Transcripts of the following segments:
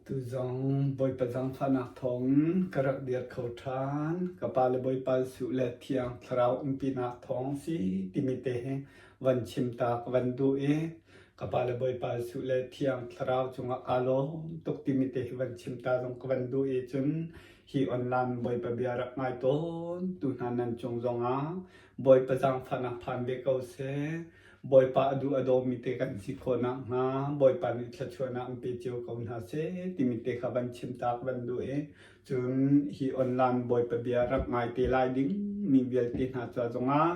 Tuzong Bawipa zaangfahnak thawngin ka rak dir kho ṭhan. Ka pa le Bawipa Jesuh le Thiang Thlarau umpinak thawng si timi te hi van chim ta ka van duh i ka pa le Bawipa Jesuh le Thiang Thlarau cungah kaa lawm tuk timi te hi van chim ta zong ka van duh i cun hi online Bawipa bia rak ngai tawn tu hna nan cung zongah Bawipa zaangfahnak phan ve ko seh. Bawipa a duh a dawmi te kan si khawh nakhnga Bawipa nih thluachuahnak an pe cio ko hna seh timi te kha van chim ta ka van duh i cun hi online Bawipa bia rak ngai te lai ding mi vialte hna ca zongah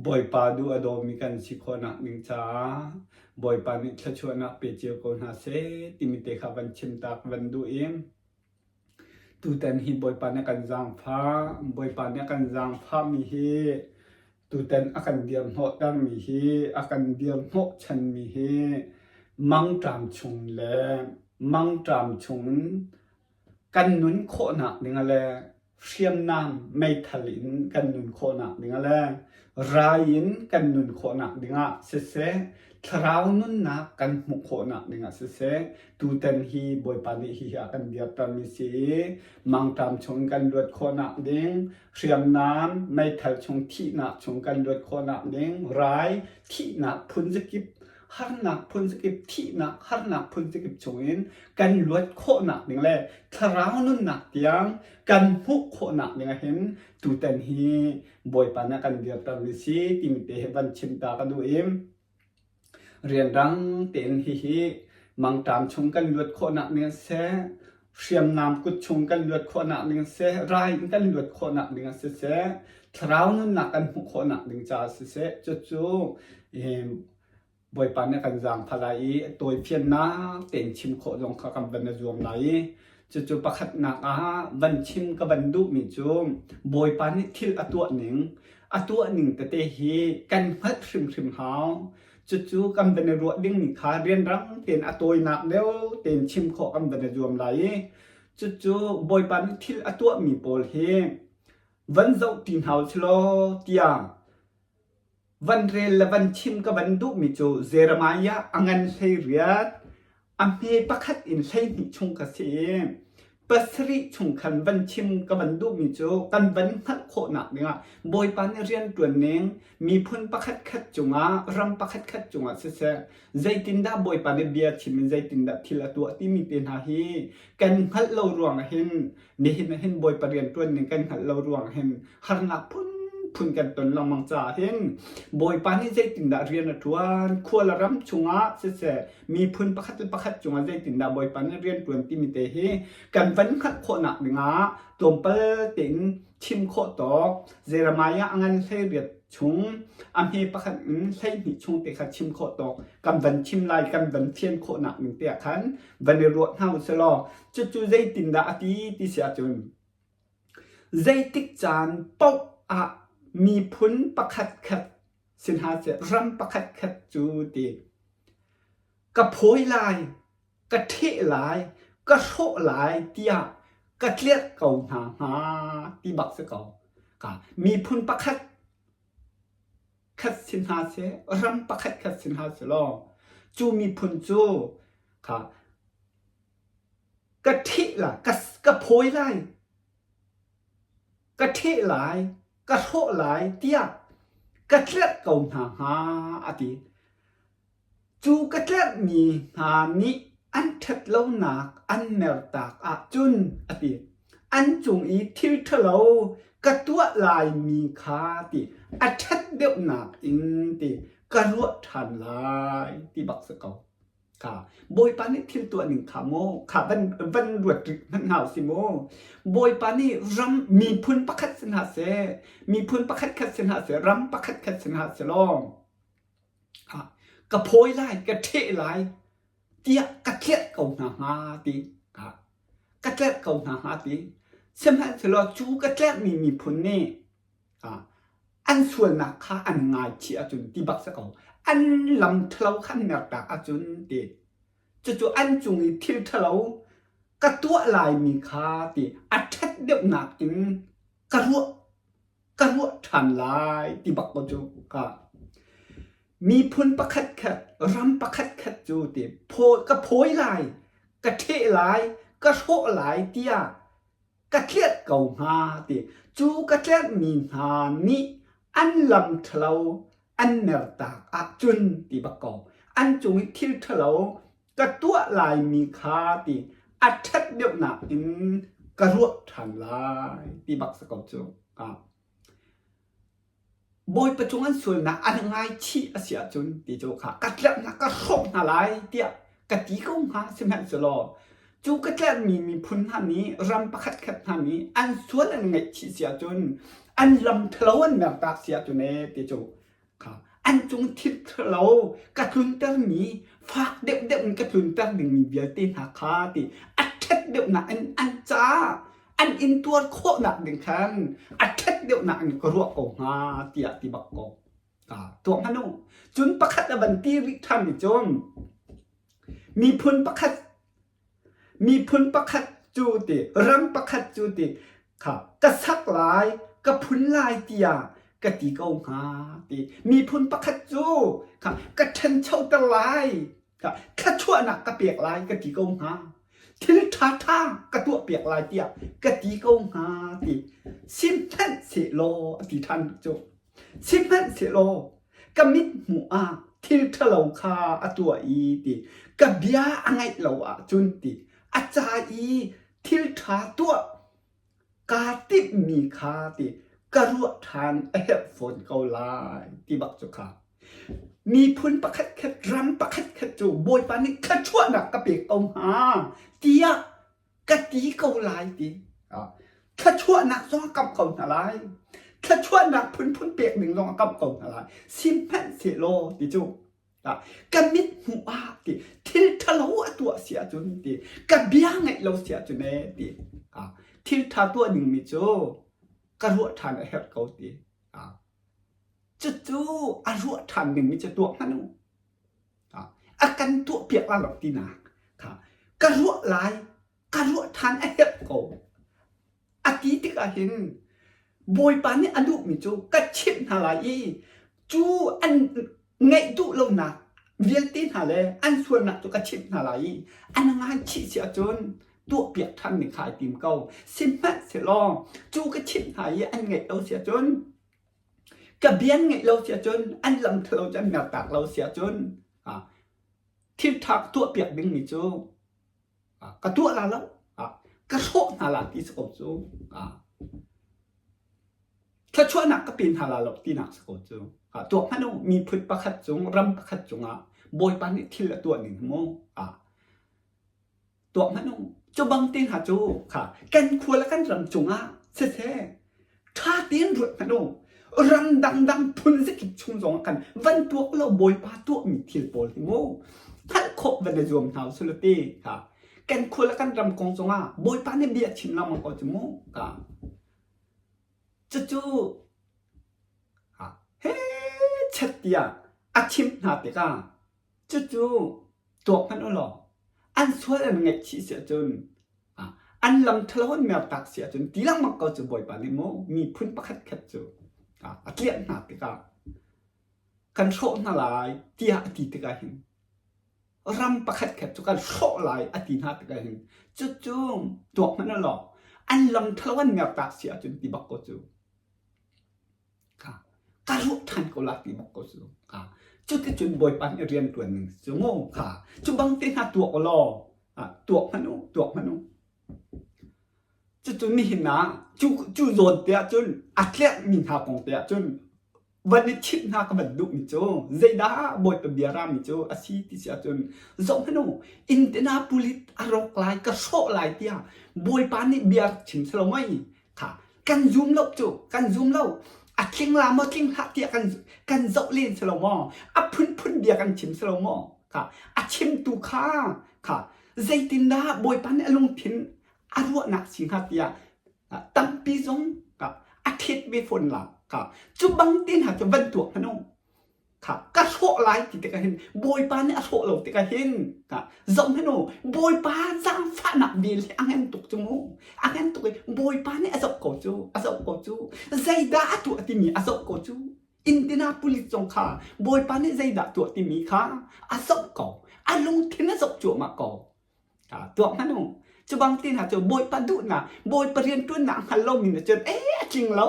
Bawipa duh a dawmi kan si khawh nak ding caah Bawipa nih thluachuahnak pe cio ko hna seh timi te kha van chim ta ka van duh i Tutan hi Bawipa nih a kan zaangfah. Bawipa nih a kan zaangfahmi hi tutan a kan dirhnawhtermi hi a kan dirhnawhchanmi hi mangṭam chung le mangṭam chungin kan nun khawhnak ding le hriamnam meithal in kan nun khawhnak ding le rai in kan nun khawhnak dingah siseh thlarau nunnak kan hmuh khawhnak dingah siseh tutan hi Bawipa nih hihi a kan dirtermi si i mangṭam chung kan luat khawhnak ding hriamnam meithal chung thihnak chung kan luat khawhnak ding rai thihnak phun zakip harnak phun zakip thihnak harnak phun zakip chungin kan luat khawhnak ding le thlarau nunnak tiang kan hmuh khawhnak ding ah hin tutan hi Bawipa nih a kan dirtermi si timi te hi van chim ta ka duh i rianrang tein hihi mangṭam chung kan luat khawhnak ding siseh, hriamnam kut chung kan luat khawhnak ding siseh, rai in kan luat khawhnak ding ah siseh, thlarau nunnak kan hmuh khawhnak ding caah siseh, cucu Bawipa nih a kan zaangfah lai i tawifiannak tein chim khawh zong kha kan van i zuam lai i cucu pakhatnak ah van chim ka van duhmi cu Bawipa nih thil a tuah ning a tuah ning tete hi kan hngalh hrimhrim hau. Cucu kan van i ruah dingmi kha rianrang tein a tawinak deuh tein chim khawh kan van i zuam lai i cucu Bawipa nih thil a tuahmi pawl hi van zoh ti hna usih law tiah Van rel le van chim ka van duhmi cu Jeremiah a ngan 18, a hme pakhat in 12 chung ka si i pasarih chung khan van chim ka van duhmi cu kan van hngalh khawhnak dingah Bawipa nih rianṭuan ning miphun pakhat khat cungah ram pakhat khat cungah siseh zeitindah Bawipa nih bia chim in zeitindah thil a tuah timi te hna hi kan hngalh lo ruangah hin Nihin ah hin Bawipa rianṭuan ning kan hngalh lo ruang hin harnak phunphun kan ton lengmang caah hin Bawipa nih zeitindah rian a ṭuan, khua le ram chungah siseh, miphun pakhat le pakhat cungah zeitindah Bawipa nih rian ṭuan timi te hi kan van hngalh khawhnak dingah tlawmpal tein chim khawh tawk Jeremiah a ngan 18 chung a hme pakhat in 12 chung te kha chim khawh tawk kan van chim lai kan van fian khawhnak ning te ah khan van i ruah hna u sih law Cucu zeitindah a ti ti si ahcun zeitik caan paoh ah miphun pakhat khat si hna seh ram pakhat khat cu ti ka phawi lai, ka ṭheh lai, ka hrawh lai tiah ka tlerh ko hna hnga ti bak si ko. Ka miphun pakhat khat si hna seh, ram pakhat khat si hna seh law cu miphun cu kha Ka ṭheh lai, ka phawi lai, ka ṭheh lai, ka hrawh lai tiah ka tlerh ko hna hnga a ti. Cu ka tlerhmi hna nih an ṭhat lonak an mertak ahcun a ti. An cung i thil ṭhalo ka tuah laimi kha ti a ṭhat deuhnak in ti ka ruah ṭhan lai ti bak si ko. Kha Bawipa nih thil tuah ning kha maw kha van van ruat rih hmanh hna usih mu. Bawipa nih ram miphun pakhat si hna seh, miphun pakhat khat si hna seh, ram pakhat khat si hna seh law ka phawi lai, ka ṭheh lai tiah ka tlerh ko hna hnga ti ka tlerh ko hna hnga ti. Sihmanhsehlaw cu ka tlerhmi miphun nih An sualnak kha an ngaichih ahcun ti bak si ko. An lam ṭhalo kha an mertak ahcun ti. Cucu an cung i thil ṭhalo ka tuah laimi kha ti a ṭhat deuhnak in ka ruah ka ruah ṭhan lai ti bak ko cu ka. Miphun pakhat khat, ram pakhat khat cu ti ka phawi lai. ka ṭheh lai, ka hrawh lai tiah ka tlerh ko hnga ti. Cu ka tlerhmi hna nih an lam ṭhalo an mertak ahcun ti bak ko. An cung i thil ṭhalo ka tuah laimi kha ti a ṭhat deuhnak in ka ruah ṭhan lai ti bak si ko cu. Bawipa cung an sualnak an ngaichih a si ahcun ti cu kha ka tlerh hna ka hrawh hna lai tiah ka ti ko hnga sihmanhsehlaw cu ka tlerhmi miphun hna nih ram pakhatkhat hna nih an sual an ngaihchih si ahcun an lam ṭhalo an mertak si ahcun ee ti cu kha an cung thil ṭhalo ka tluntermi fak deuhdeuh in ka tlunter dingmi vialte hna kha ti a ṭhat deuhnak in an caah an intuar khawhnak ding khan a ṭhat deuhnak in ka ruah ko hnga tiah ti bak ko. Tuah hmanh u. Cun pakhat a van ti rih ṭhan i cun miphun pakhat miphun pakhat cu ti ram pakhat cu ti kha ka sak lai ka phun lai tiah ka ti ko hnga ti miphun pakhat cu kha ka ṭhanchoter lai thluachuahnak ka pek lai ka ti ko hnga thil ṭhaṭha ka tuah piak lai tiah ka ti ko hnga ti sihmanhsehlaw a ti ṭhan cu sihmanhsehlaw ka mit hmuh ah thil ṭhalo kha a tuah i ti ka bia a ngaih lo ahcun ti a ca i thil ṭha tuah kaa timhmi kha ti ka ruah ṭhan a herh fawn ko lai ti bak cu kha miphun pakhat khat ram pakhat khat cu Bawipa nih thluachuahnak ka pek ko hnga tiah ka ti ko lai ti thluachuahnak zong a kamh ko hna lai thluachuahnak phunphun pek ding zong a kamh ko hna lai sihmanhsehlaw ti cu Ka mit hmuh ah ti thil ṭhalo a tuah si ahcun ti ka bia ngaih lo si ahcun ee ti thil ṭha tuah dingmi cu ka ruah ṭhan a herh ko ti. Cucu a ruah ṭhan dingmi cu tuah hmanh u. A kan tuah piak la lo tinak ka ruah lai ka ruah ṭhan a herh ko. A ti tikah hin Bawipa nih a duhmi cu ka chimh hna lai i cu an ngaih duh lonak vialte hna le an sualnak cu ka chimh hna lai i an ngaichih si ahcun tuahpiak ṭhan ding kha ai tim ko. Sihmanhsehlaw cu ka chimh hna i an ngaih lo si ahcun ka bia an ngaih lo si ahcun an lam ṭhalo cu an mertak lo si ahcun thil ṭha tuahpiak dingmi cu ka tuah la lo ka hrawh hna la ti si ko cu thluachuahnak ka pe hna la lo tinak si ko cu tuak hmanh u miphun pakhat cung ram pakhat cungah bawipa nih thil a tuah ning mu tuak hmanh u cu bang te hna cu kha kan khua le kan ram cungah siseh Ṭha tein ruat hmanh u. Ram dangdang phun zakip chung zong ah khan van tuak lo Bawipa tuahmi thil pawl hi mu hngalh khawh van i zuam hna usih law ti kha kan khua le kan ram kong zongah Bawipa nih bia chim lengmang ko cu mu ka cucu he chet tiah a chim hna tikah Cucu tuak hmanh u law an sual an ngaihchih si ahcun an lam ṭhalo an mertak si ahcun ti lengmang ko cu Bawipa nih mu miphun pakhat khat cu a tliah hna tikah kan hrawh hna lai tiah a ti tikah hin ram pakhat khat cu kan hrawh lai a ti hna tikah hin cucu tuak hmanh u law an lam ṭhalo an mertak si ahcun ti bak ko cu Ka ruah ṭhan ko la ti bak ko cu. Cuticun Bawipa nih rian ṭuan ning cu mu kha cu bang te hna tuah u law tuah hmanh u tuah hmanh u. Cucu nihin ah cu cu zawn te ah cun a tlerhmi hna kong te ah cun van i chimh hna ka van duhmi cu zeidah Bawipa bia rami cu a si ti si ahcun zoh hmanh u Indianapolis a rawk lai ka hrawh lai tiah Bawipa nih bia rak chim selo mei Kha kan zum lo cu kan zum lo a tling la maw tling hlah tiah kan kan zoh len si lo maw a phunphun bia kan chim si lo maw kha a chimtu kha kha zeitindah Bawipa nih a lungthin a ruahnak si hnga tiah tampi zong a thet ve fawn la kha cu bang te hna cu van tuak hmanh u Kha ka hrawh lai ti tikah hin Bawipa nih a hrawh lo tikah hin ka zohhmanh u Bawipa zaangfahnak vel hi a ngan tuk cu mu a ngan tuk i Bawipa nih a zoh ko cu a zoh ko cu zeidah a tuah timi a zoh ko cu Indianapolis zong kha Bawipa nih zeidah tuah timi kha a zoh ko a lungthin a zoh cuahmah ko. Tuak hmanh u. Cu bang ti hna cu Bawipa duhnak, Bawipa rianṭuannak hngal lomi nih cun ee a tling lo.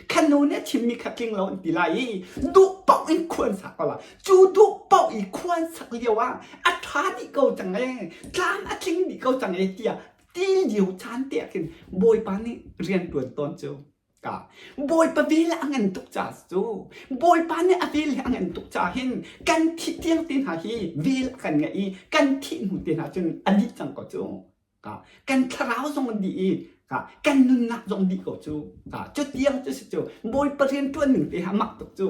Kha nu nih a chimmi kha tling lo an ti lai i duh paoh in khua an sak ko lai. Cu duh paoh i khua an sak lio ah a ṭha dih ko cang ee, tlam a tling dih ko cang ee tiah ti lio caan te ah khin Bawipa nih rianṭuan tawn cu Ka Bawipa vel a ngan tuk ca cu Bawipa nih a vel hi a ngan tuk ca hin kan thih tiang te hna hi vel a kan ngeih i kan thih hnu te hna cun a dih cang ko cu. Ka kan thlarau zong an dih i ka kan nunnak zong dih ko cu. Ka cu tiang cu si cu Bawipa rian ṭuan ning te ha mak tuk cu.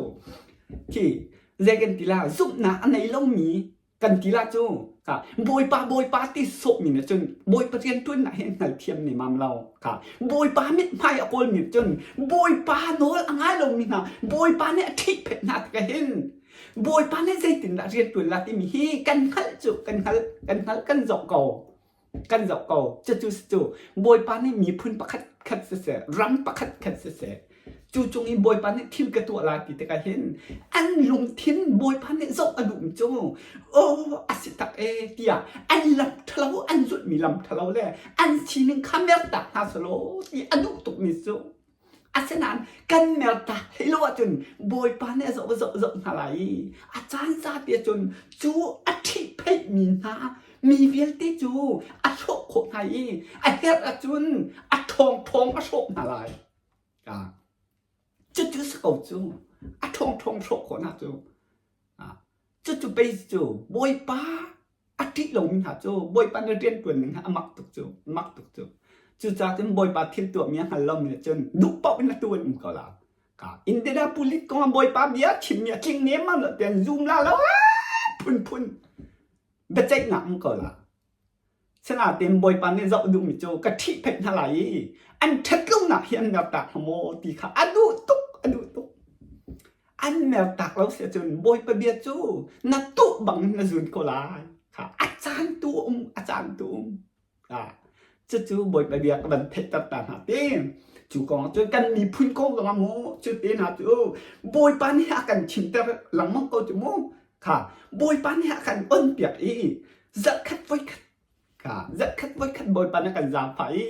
Khi zei kan ti la zumhnak a nei lomi kan ti la cu ka bawipa bawipa ti sawhmi nih cun bawipa rianṭuannak hi hngalthiam ne mam lo ka bawipa mithmai a kawlmi cun bawipa nawl a ngai lomi hna bawipa nih a ṭhihphet hna tikah hin bawipa nih zeitindah rianṭuan la timi hi kan hngalh cu kan hngalh kan hngalh kan zoh ko kan zoh ko. Cucu cu Bawipa nih miphun pakhat khat siseh, ram pakhat khat siseh, cu cung i Bawipa nih thil ka tuah lai ti tikah hin an lungthin Bawipa nih zoh a duhmi cu aw a si tak e tiah an lam ṭhalo an zulhmi lam ṭhalo le an sining kha mertak hna selaw ti a duh tukmi cu Asinain kan mertak hlei lo ahcun Bawipa nih a zoh zoh zoh hna lai i a caan zate cun cu a ṭhihpheihmi hna mi vialte cu a hrawh khawh hna i a herh ahcun a ṭhawngṭhawng a hrawh hna lai. Cucu si ko cu a ṭhawngṭhawng hrawh khawh hna cu. Cucu pei cu Bawipa a ṭih lomi hna cu Bawipa na rianṭuan ning a mak tuk cu mak tuk cu. Cucaah cun Bawipa thil tuahmi a hngal lomi nih cun duh paoh in a tu an um ko la. Ka Indianapolis kong ah Bawipa bia chimmi a tling nemam lo tian zum la lo phunphun biaceihnak um ko la. Sinain Bawipa nih zoh duhmi cu ka ṭhihpheih hna lai i an ṭhatlonak hi an mertak hnga maw ti kha a duh tuk, a duh tuk. An mertak lo si ahcun Bawipa bia cu na tuh bang na zun ko lai. Kha a caan tu um, a caan tu um. Cucu Bawipa bia ka van theihter ta hna ti. Cu kong cun kan miphun kong zong ah mu, cu te hna cu Bawipa nih a kan chimter lengmang ko cu mu. Kha Bawipa nih a kan onpiak i zarhkhat voikhat kha zarhkhat voikhat Bawipa nih a kan zaangfah i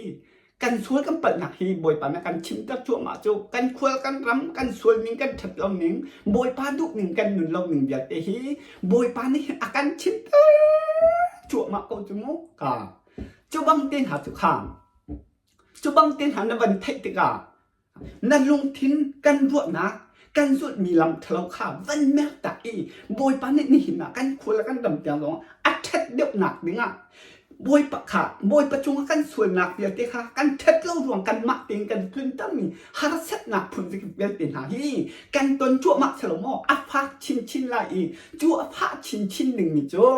kan sual kan palhnak hi Bawipa nih a kan chimter cuahmah cu kan khual kan ram kan sual ning kan ṭhat lo ning Bawipa duh ning kan nun lo ning vialte hi Bawipa nih a kan chimter cuahmah ko cu mu ka cu bang te hna cu kha cu bang te hna na van theih tikah Na lungthin kan ruahnak kan zulhmi lam ṭhalo kha van mertak i Bawipa nih nihin ah kan khua le kan ram tiang zong a ṭhat deuhnak dingah Bawipa kha Bawipa cungah kan sualnak vialte kha kan ṭhat lo ruang kanmah tein kan tluntermi harsatnak phun vialte hna hi kan ton cuahmah selo maw a fak chinchin lai i cu a fah chinchin dingmi cu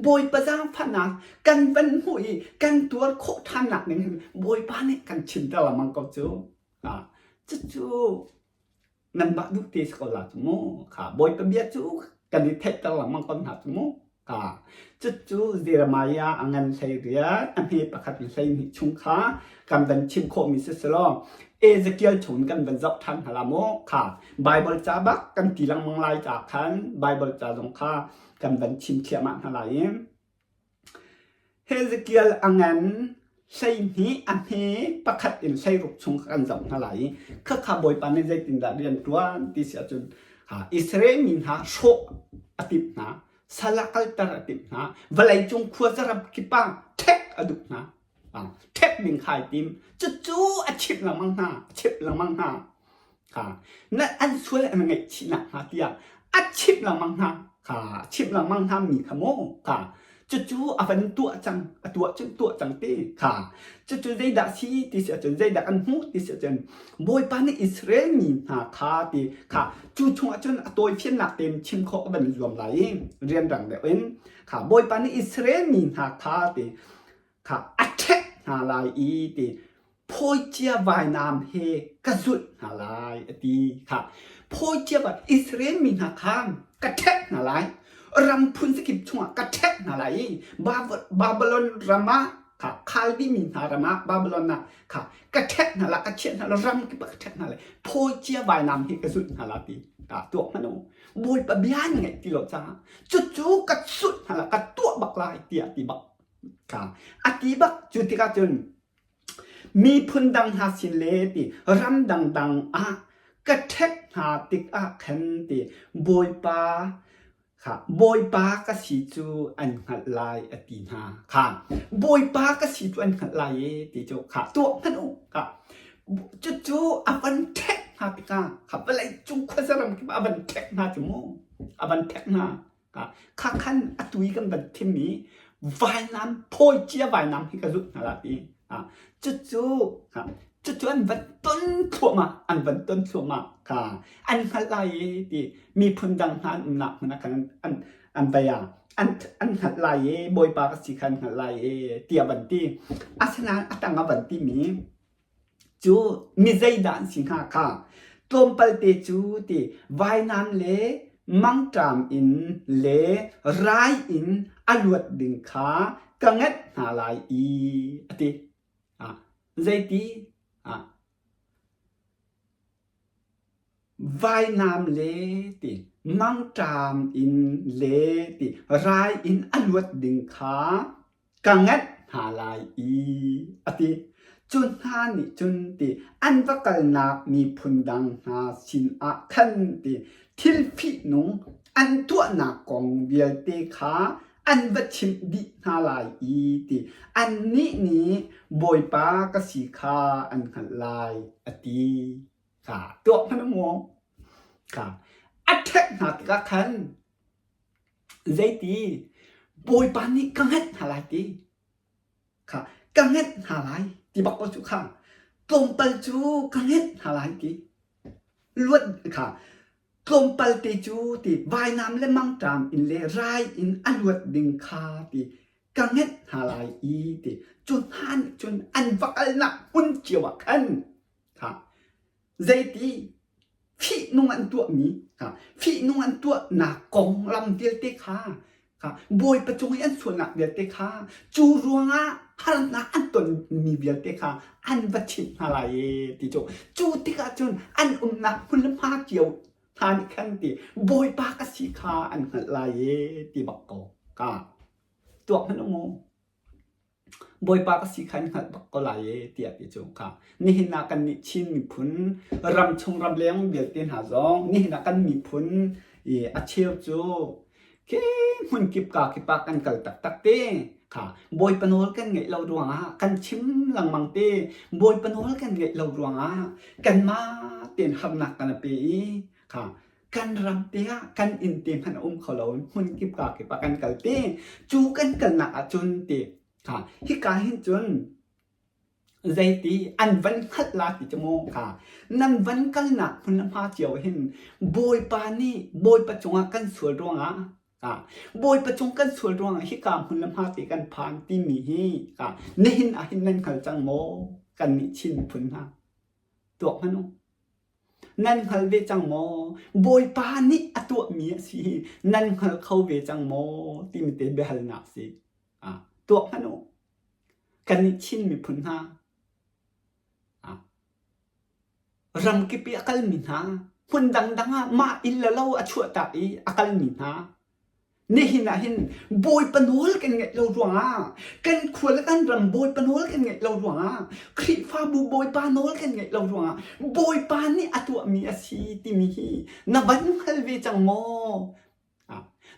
Bawipa zaangfahnak kan van hmuh i kan tuar khawh ṭhannak ding hin Bawipa nih kan chimter lengmang ko cu. Cucu nanmah duh te si ko la cu mu. Kha Bawipa bia cu kan i theihter lengmang ko hna cu mu. Kha cucu Jeremiah a ngan 18 a hme pakhat in 12 chung kha kan van chim khawhmi si selaw Ezekiel chung kan van zoh ṭhan hna la mu. Kha Bible ca bak kan ti lengmang lai ca khan Bible ca zong kha kan van chim thliahmah hna lai i Hezekiel a ngan 12 a hme pakhat in 16 chung kha kan zoh hna lai i khakha Bawipa nih zeitindah rian ṭuan ti si ahcun Israel mi hna hrawh a timh hna, sal ah kalter a timh hna, vawleicung khuaza kip ah ṭhek a duh hna. Ṭhek ding kha ai tim. Cucu a chimh lengmang hna, a chimh lengmang hna. Kha na an sual an ngaihchih nakhnga tiah a chimh lengmang hna. Kha chimh lengmang hna mi kha maw kha cucu a van tuah cang a tuah cun tuah cang ti kha cucu zeidah si ti si ahcun zeidah kan hmuh ti si ahcun Bawipa nih Israel mi hna kha ti kha cu chungah cun a tawifiannak tein chim khawh ka van zuam lai i rianrang deuh in kha Bawipa nih Israel mi hna kha ti kha a ṭhek hna lai i ti phawicia vainam he ka zulh hna lai a ti kha phawicia vai Israel mi hna kha ka ṭhek hna lai ram phun zakip chungah ka ṭhek hna lai i Babylon ram ah kha Khaldi mi hna ram ah Babylon ah kha ka ṭhek hna la ka chiah hna la ram kip ah ka ṭhek hna lai phawicia vainam he ka zulh hna la ti ka tuak hmanh u Bawipa bia na ngaih ti lo caah cucu ka zulh hna la ka tuah bak lai tiah ti bak. Kha a ti bak cu tikah cun miphun dang hna sin le ti ram dangdang ah ka ṭhek hna tikah khan ti Bawipa kha Bawipa ka si cu an hngalh lai a ti hna kha Bawipa ka si cu an hngalh lai e ti cu kha tuah hmanh u kha cucu a van ṭhek hna tikah kha vawlei cung khuazaram kip a van ṭhek hna cu mu a van ṭhek hna Kha khan atu i kan van thimmi vainam phawi cia vainam hi ka zulh hna la ti. Cucu cucu an van ton thluahmah an van ton thluahmah kha an hngalh lai i ti miphun dang hna an umnak hmun ah khan an an vai ah an an hngalh lai i Bawipa ka si kha an hngalh lai i tiah van ti. Asinain a tang a van timi Cu mi zeidah an si hnga kha tlawmpalte cu ti vainam le mangṭam in le rai in a luat ding kha ka ngenh hna lai i a ti. Ah, zeiti? Ah, Vainam le ti mangṭam in le ti rai in a luat ding kha ka ngenh hna lai i a ti. Cu hna nih cun ti an va kalnak miphun dang hna sinah khan ti thil fihnung an tuahnak kong vialte kha an va chimh dih hna lai i ti annih nih Bawipa ka si kha an hngalh lai a ti. Ka tuah hmanh maw? Ka a ṭhek hna tikah khan zeiti Bawipa nih ka hngalh hna lai ti kha ka hngalh hna lai ti bak ko cu kha tlawmpal cu ka hngalh hna lai ti luat kha tlawmpal te cu ti vainam le mangṭam in le rai in a luat ding kha ti ka ngenh hna lai i ti cu hna nih cun an va kalnak hmun cio ah khan kha zeiti fihnung an tuahmi kha fihnung an tuahnak konglam vialte kha kha Bawipa cung i an sualnak vialte kha cu ruangah harnak an tonmi vialte kha an va chimh hna lai e ti cu cu tikah cun an umnak hmun le hma cio hna nih khan ti Bawipa ka si kha an hngalh lai e ti bak ko ka tuak hmanh u mu Bawipa ka si kha an hngalh bak ko lai e tiah ti cu kha nihin ah kan nih Chin miphun ramchung ramleng vialte hna zong nihin ah kan miphun i a cheu cu khi hmun kip ka kip ah kan kal taktak te kha Bawipa nawl kan ngeih lo ruangah kan chim lengmang te Bawipa nawl kan ngeih lo ruangah kanmah tein harnak kan pe i kha kan ram te ah kan inn te hmanh a um kho lo hmun kip ka kip ah kan kal te cu kan kalnak ah cun ti kha hika hin cun zeiti an van hngalh la ti cu mu kha nan van kalnak hmun le hma cio hin Bawipa nih Bawipa cungah kan sual ruangah ka Bawipa cung kan sual ruangah hika hmun le hma te kan phan timi hi ka nihin ah hin nan hngal cang maw kan nih Chin miphun hna tuak hmanh u Nan hngal ve cang maw? Bawipa nih a tuahmi a si hi nan hngal kho ve cang maw? timi te biahalnak si. Ah, tuak hmanh u. Kannih Chin miphun hna, ah, ramkip i a kalmi hna, hmun dangdang ah mah inn le lo a chuahtak i a kalmi hna, Nihin ah hin Bawipa nawl kan ngaih lo ruangah kan khua le kan ram Bawipa nawl kan ngaih lo ruangah Khrihfabu Bawipa nawl kan ngaih lo ruangah Bawipa nih a tuahmi a si timi hi na van hngal ve cang maw?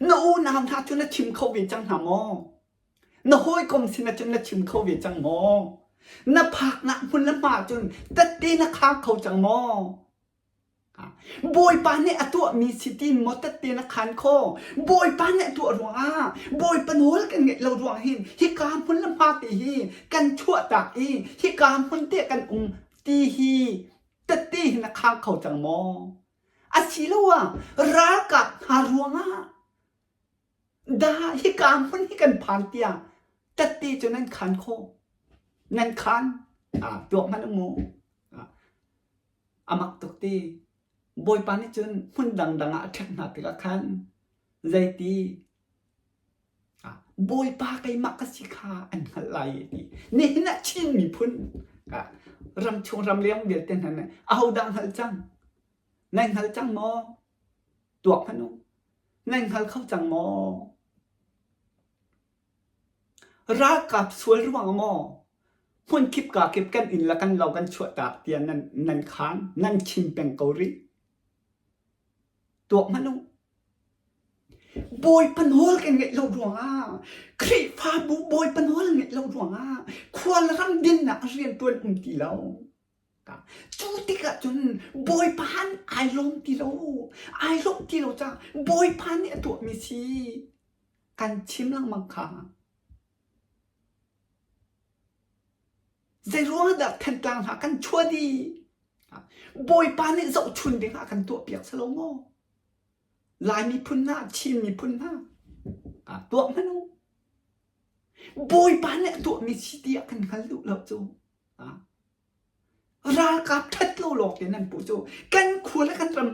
Na unau hna cu na chim kho ve cang hna maw? Na hawikom sinah cun na chim kho ve cang maw? Na phaknak hmun le hma cun tette na khang kho cang maw? Bawipa nih a tuahmi si tiin maw tette na khan khawh? Bawipa nih a tuah ruangah Bawipa nawl kan ngeih lo ruang hin hika hmun le hma te hi kan chuahtak i hika hmun te kan um ti hi tette hi na khang kho cang maw? Asiloah ralkap hna ruangah dah hika hmun hi kan phan tiah tette cu nan khan khawh? Nan khan? Ah, tuak hmanh u mu. A mak tuk ti. Bawipa nih cun hmun dangdang ah a ṭhek hna tikah khan zeiti Bawipa keimah ka si kha an hngalh lai a ti. Nihin ah Chin miphun ramchung ramleng vialte hna nih ahodah hngalh cang? Nan hngal cang maw? Tuak hmanh u. Nan hngal kho cang maw? Ralkap sual ruang maw hmunkip kakip kan inn le kan lo kan chuahtak tiah nan nan khaan nan chim peng ko rih. Tuak hmanh u. Bawipa nawl kan ngeih lo ruangah Khrihfabu Bawipa nawl ngeih lo ruangah khua le ram dinnak rianṭuan um ti lo. Cu tikah cun Bawipa han ai lawm ti lo. Ai lawm ti lo caah Bawipa nih a tuahmi si kan chim lengmang kha. Zeiruang dah Thantlang hna kan chuah dih? Bawipa nih zohchun dingah kan tuahpiak si lo maw? Lai miphun hna, Chin miphun hna, tuah hmanh u. Bawipa nih a tuahmi si tiah kan hngal duh lo cu. Ralkap ṭhat lo lawng te nan puh cu kan khua le kan ram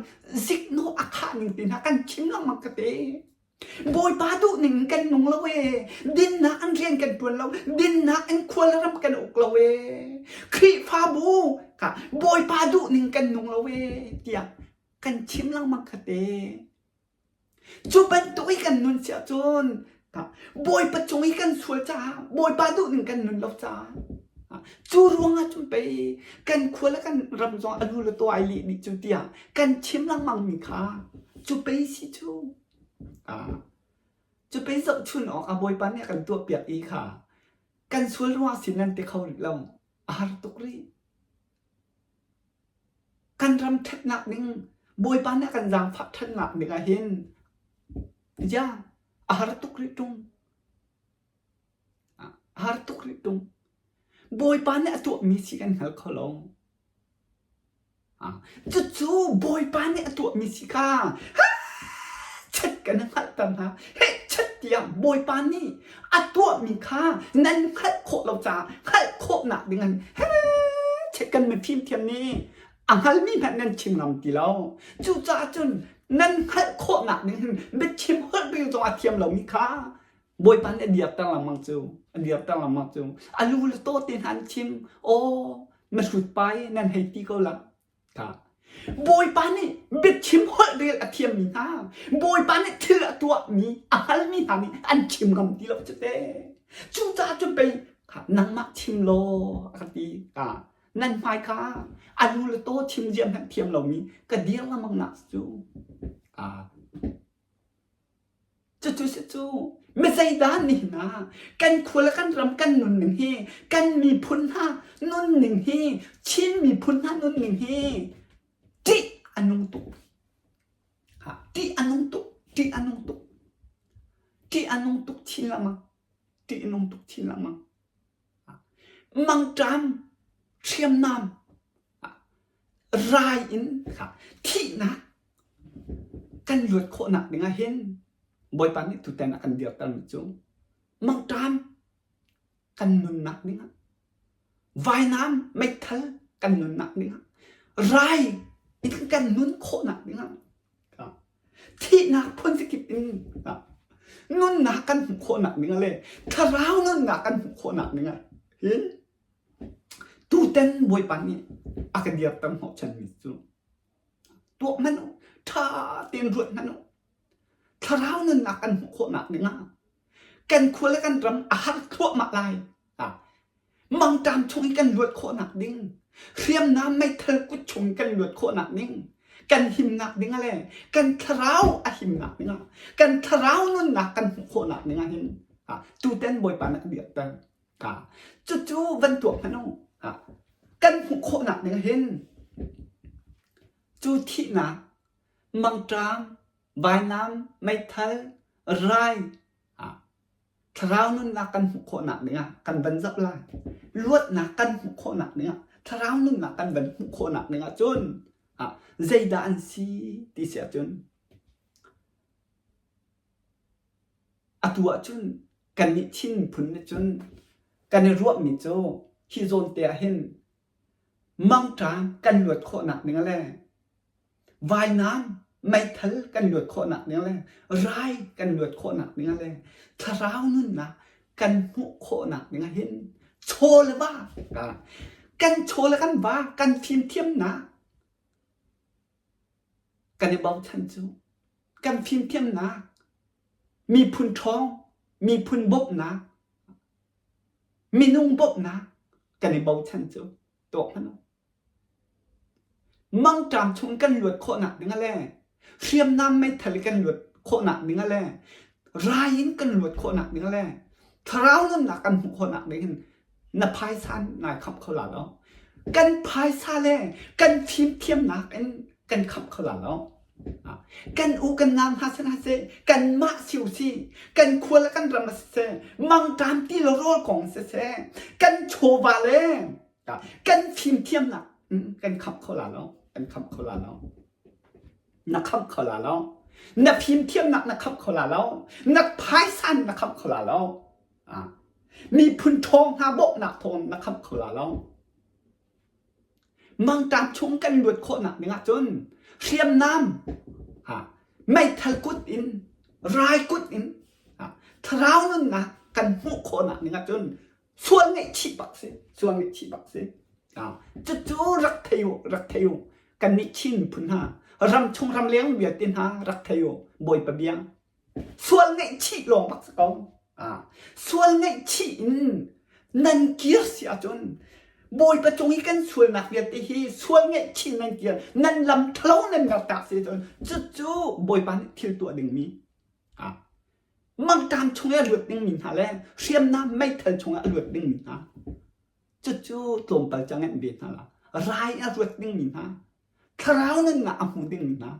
ziknawh a khah ning te hna kan chim lengmang ka te. Bawipa duh ning kan nung lo ee. Dinnak an rian kan ṭuan lo. Dinnak in khua le ram kan uk lo ee. Khrihfabu ka Bawipa duh ning kan nung lo ee tiah kan chim lengmang kha te. Cu bantuk i kan nun si ahcun Bawipa cung i kan sual caah Bawipa duh ning kan nun lo caah cu ruangah cun pei kan khua le kan ram zong a lu le taw ai leh dih cu tiah kan chim lengmang mi kha cu pei si cu cu pei zohchun awk ah Bawipa nih a kan tuahpiak i kha kan sual ruangah sin nan ti kho rih lo a har tuk rih. Kan ram ṭhatnak ding Bawipa nih a kan zaangfah ṭhannak ding ah hin ya a har tuk rih ṭung. A har tuk rih ṭung. Bawipa nih a tuahmi si kan hngal kho lo. Cucu Bawipa nih a tuahmi si kha chat kan hngalhter hna. Heh chat tiah Bawipa nih a tuahmi kha nan hngalh khawh lo caah hngalh khawhnak ding in heh kan mifim thiam nih a hngalmi hmanh nan chim ngam ti lo. Cucaah cun nan hngalh khawhnak ding hin biachim holh rel zong a thiam lomi kha Bawipa nih a dirter lengmang cu a dirter lengmang cu a lu le taw te hna an chim aw na hrut pa i nan hei ti ko la Kha. Bawipa nih biachim holh rel a thiammi hna, Bawipa nih thil a tuahmi a hngalmi hna nih an chim ngam ti lo cu te. Cucaah cun pei kha nangmah chim law a ka ti. Ka nan hmai kha a lu le taw chim zia hmanh thiam lomi ka dir lengmang nak cu. Ah. Cucu si cu mizeidah nihin ah kan khua le kan ram kan nunning hi kan miphun hna nunning hi Chin miphun hna nunning hi ṭih a nung tuk. Ha, ṭih a nung tuk, ṭih a nung tuk. Ṭih a nung tuk chin lengmang. Ṭih a nung tuk chin lengmang. Mangṭam, hriamnam, rai in thihnak kan luat khawhnak ding ah hin Bawipa nih tutan a kan dirtermi cu mangṭam kan nunnak ding ah vainam meithal kan nunnak ding ah rai in kan nun khawhnak ding ah thihnak phunzakip in nunnak kan hmuh khawhnak ding ah le thlarau nunnak kan hmuh khawhnak ding ah hin Tutan Bawipa nih a ka dirter hnawhchanmi cu tuah hmanh u, ṭha tein ruat hmanh u. Thlarau nunnak kan hmuh khawhnak dingah kan khua le kan ram a har thluahmah lai. Mangṭam chung i kan luat khawhnak ding, hriamnam meithal kut chung kan luat khawhnak ding, kan himnak ding le kan thlarau a himnak dingah, kan thlarau nunnak kan hmuh khawhnak dingah hin tutan Bawipa na ka dirter. Cucu van tuak hmanh u. Kan hmuh khawhnak ding hin cu thihnak, mangṭam, vainam, meithal, rai, thlarau nunnak kan hmuh khawhnak dingah kan van zoh lai. Luatnak kan hmuh khawhnak dingah, thlarau nunnak kan van hmuh khawhnak dingah cun zeidah an si ti si ahcun Atu ahcun kannih Chin miphun nih cun kan i ruahmi cu hi zawn te ah hin mangṭam kan luat khawhnak ding le vainam meithal kan luat khawhnak ding le rai kan luat khawhnak ding le thlarau nunnak kan hmuh khawhnak ding ah hin chaw le va kan chaw le kan va kan fimthiamnak kan i bochan cu kan fimthiamnak miphun ṭhawng miphun bawmhnak. Minung bawmhnak kan i bochan cu tuak hmanh u. Mangṭam chung kan luat khawhnak ding ah le hriamnam meithal i kan luat khawhnak ding ah le rai in kan luat khawhnak ding ah le thlarau nunnak kan hmuh khawhnak ding hin na phaisa nai khamh kho la lo. Kan phaisa le kan fimthiamnak in kan khamh kho la lo. Kan u kan nau hna sin seh, kanmah si usih, kan khua le kan ram ah siseh, mangṭam ti le rawl kong siseh, kan chawva le kan fimthiamnak kan khamh kho la lo, kan khamh kho la lo. Na khamh kho la lo. Na fimthiamnak na khamh kho la lo. Na phaisa na khamh kho la lo. Miphun ṭhawng hna bawmhnak thawng na khamh kho la lo. Mangṭam chung kan luat khawhnak ding ahcun hriamnam meithal kut in rai kut in thlarau nunnak kan hmuh khawhnak ding ahcun sual ngaihchih bak si sual ngaihchih bak si. Cucu rak thei u rak thei u kannih Chin miphun hna ramchung ramleng vialte hna rak thei u Bawipa bia Sual ngaihchih lawng bak si ko. Sual ngaihchih in nan kir si ahcun Bawipa cung i kan sualnak vialte hi sual ngaihchih nan kir nan lam ṭhalo nan mertak si ahcun cucu Bawipa nih thil tuah dingmi mangṭam chung i a luat dingmi hna le hriamnam meithal chungah a luat dingmi hna cucu tlawmpal ca ngenh ve hna la rai a ruat dingmi hna Thlarau nunnak a hmu dingmi hna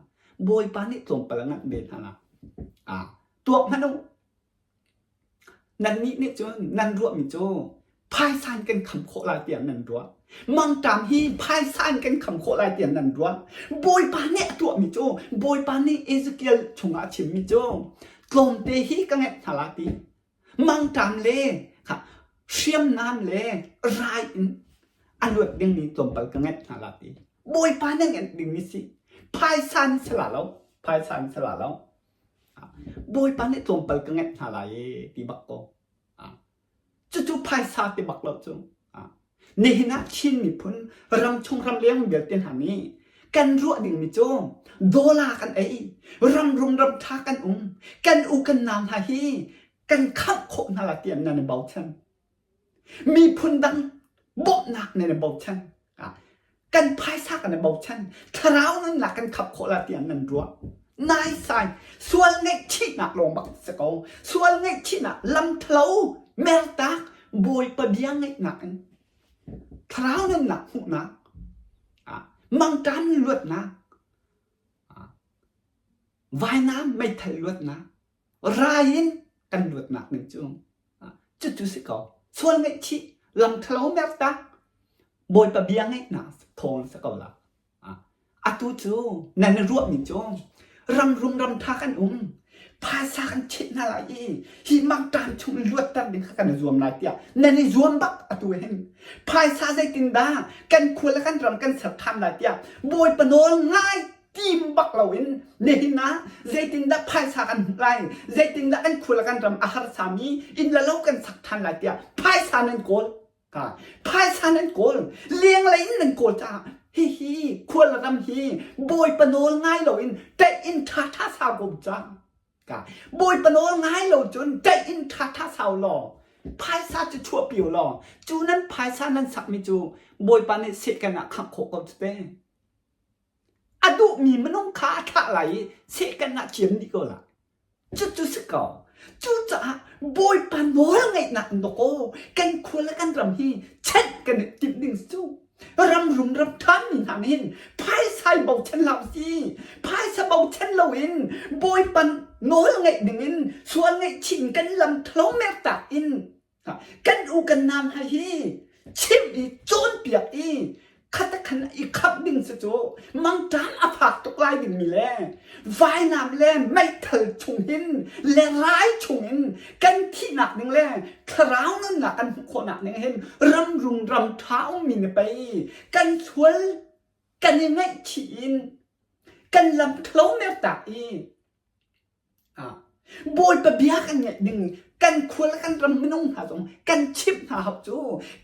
Bawipa nih tlawmpal a nganh ve hna la. Ah, tuak hmanh u. Nannih nih cun nan ruahmi cu phaisa in kan kham khawh lai tiah nan ruah. Mangṭam hi phaisa in kan kham khawh lai tiah nan ruah. Bawipa nih a tuahmi cu Bawipa nih Ezekiel chungah a chimmi cu tlawmte hi ka ngeih hna la ti. Mangṭam le hriamnam le rai in a luat dingmi tlawmpal ka ngeih hna la ti. Bawipa na ngeih dingmi si. Phaisa in si la lo. Phaisa in si la lo. Bawipa nih tlawmpal ka ngeih hna lai e ti bak ko. Cucu phaisa ti bak lo cu. Nihin ah Chin miphun ramchung ramleng vialte hna nih kan ruah dingmi cu dollar kan ei, ram rum ram ṭha kan um, kan u kan nau hna hi kan khamh khawh hna lai tiah nan i bochan. Miphun dang bawmhnak nan i bochan. Kan phaisa kan i bochan. Thlarau nunnak kan khap khawh lai tiah nan ruah. Naisai sual ngaihchihnak lawng bak si ko. Sual ngaihchihnak lam thalo mertak Bawipa bia ngaihnak in thlarau nunnak hmuhnak mangṭam luatnak vainam meithal luatnak rai in kan luatnak ning cu cucu si ko. Sual ngaihchih lam ṭhalo mertak Bawipa bia ngaihnak thawng si ko la. Atu cu nan i ruahmi cu ram rum ram ṭha kan um, phaisa kan cheh hna lai i hi mangṭam chung in luatter ding kha kan i zuam lai tiah nan i zuam bak atu hin. Phaisa zeitindah kan khua le kan ram kan ser ṭhan lai tiah Bawipa nawl ngai tim bak loin nihin ah zeitindah phaisa kan hmuh lai, zeitindah kan khua le kan ram a harsami inn le lo kan sak ṭhan lai tiah phaisa nan kawl. Phaisa nan kawl, lenglei in nan kawl caah hihi khual ram hi Bawipa nawl ngai loin ṭaih in ṭhaṭha sau ko cang. Bawipa nawl ngai lo cun ṭaih in ṭhaṭha sau law phaisa cu chuahpi u law cu nan phaisa nan sakmi cu Bawipa nih sehkan ah khangh khawh ko cu te. A duhmi minung kha a thlah lai i sehkan ah ciam dih ko lai. Cucu si ko. Cucaah Bawipa nawl ngaihnak in dawkaw kan khua le kan ram hi chenh kan i timh ding cu. Ram rum ram ṭhanmi hna nih hin phaisa i bochan hlah usih. Phaisa bochan loin Bawipa nawl ngaih dingin sual ngaihchih in kan lam ṭhalo mertak in Kan u kan nau hna hi chimh i cawnpiak i khatakhan i khamh ding si cu mangṭam a fak tuk lai dingmi le vainam le meithal chung hin le rai chung in kan thihnak ding le thlarau nunnak kan hmuh khawhnak ding hin ram rum ram ṭha ummi ni pei kan sual kan i ngaihchih in kan lam ṭhalo mertak i Bawipa bia kan ngaih ding kan khua le kan ram minung hna zong kan chimh hna hau cu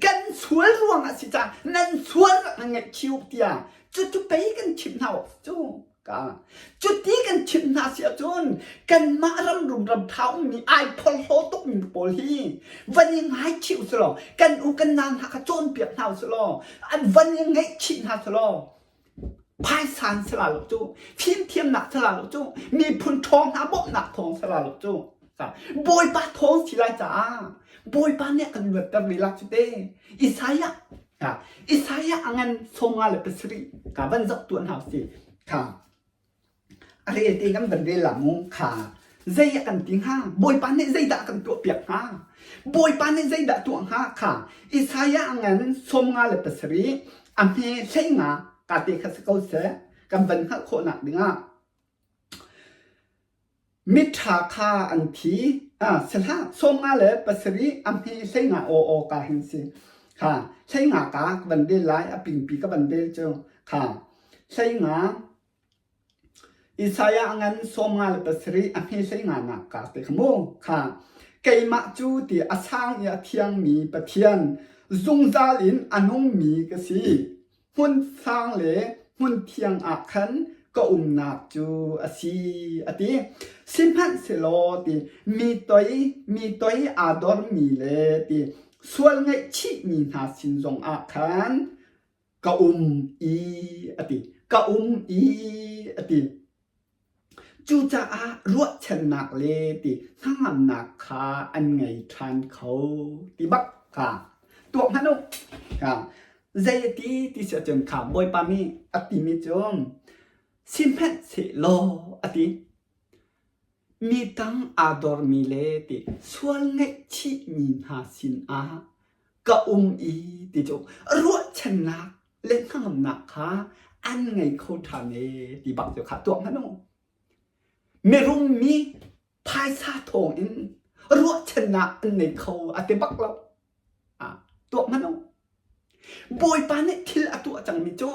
kan sual ruangah si caah nan sual rak nan ngaihchih u tiah cucu pei kan chimh hna awk cu. Ka cuti kan chimh hna si ahcun kanmah ram rumram ṭha ummi ai phorhlaw tukmi pawl hi van i ngaichih u selaw kan u kan nau hna kha cawnpiak hna u selaw an van i ngaihchih hna selaw phaisa an si la lo cu fimthiamnak si la lo cu miphun ṭhawng hna bawmhnak thawng si la lo cu Bawipa thawng si lai caah Bawipa nih a kan luatter ve la cu te Isaiah Isaiah a ngan 57 ka van zoh tuah hna usih. Kha a rel te kan van rel la mu. Kha zei a kan ti hnga? Bawipa nih zeidah a kan tuahpiak hnga? Bawipa nih zeidah tuah hnga? Kha Isaiah a ngan 57 a hme 15 ka te kha si ko seh kan van hngalh khawhnak dingah Miṭha kha an thi. Si hlah, 57 a hme 15 aw aw ka hin si. Kha 15 ka ka van rel lai, a pingpi ka van rel cu. Kha 15 Isaiah a ngan 57 a hme 15 nak ka te kha mu. Kha keimah cu ti a sang i a thiangmi Pathian zungzal in a nungmi ka si. Hmun sang le hmun thiang ah khan ka umnak cu a si, a ti. Sihmanhsehlaw ti mi toi mi toi aa dormi le ti sual ngaihchihmi hna sin zongah khan ka um i a ti. Ka um i a ti. Cucaah ruahchannak le ti hnangamnak kha an ngei ṭhan kho ti bak kha tuak hmanh u. Kha zei a ti ti si ahcun kha Bawipa nih a timi cu sihmanhsehlaw a ti. Mi tang aa dormi le ti sual ngaihchihmi hna sinah ka um i ti cu ruahchannak le hnangamnak kha an ngei kho ṭhan ee ti bak cu kha tuak hmanh u. Mirum mi phaisa thawng in ruahchannak an nei kho a ti bak lo. Ah, tuak hmanh u. Bawipa nih thil a tuah cangmi cu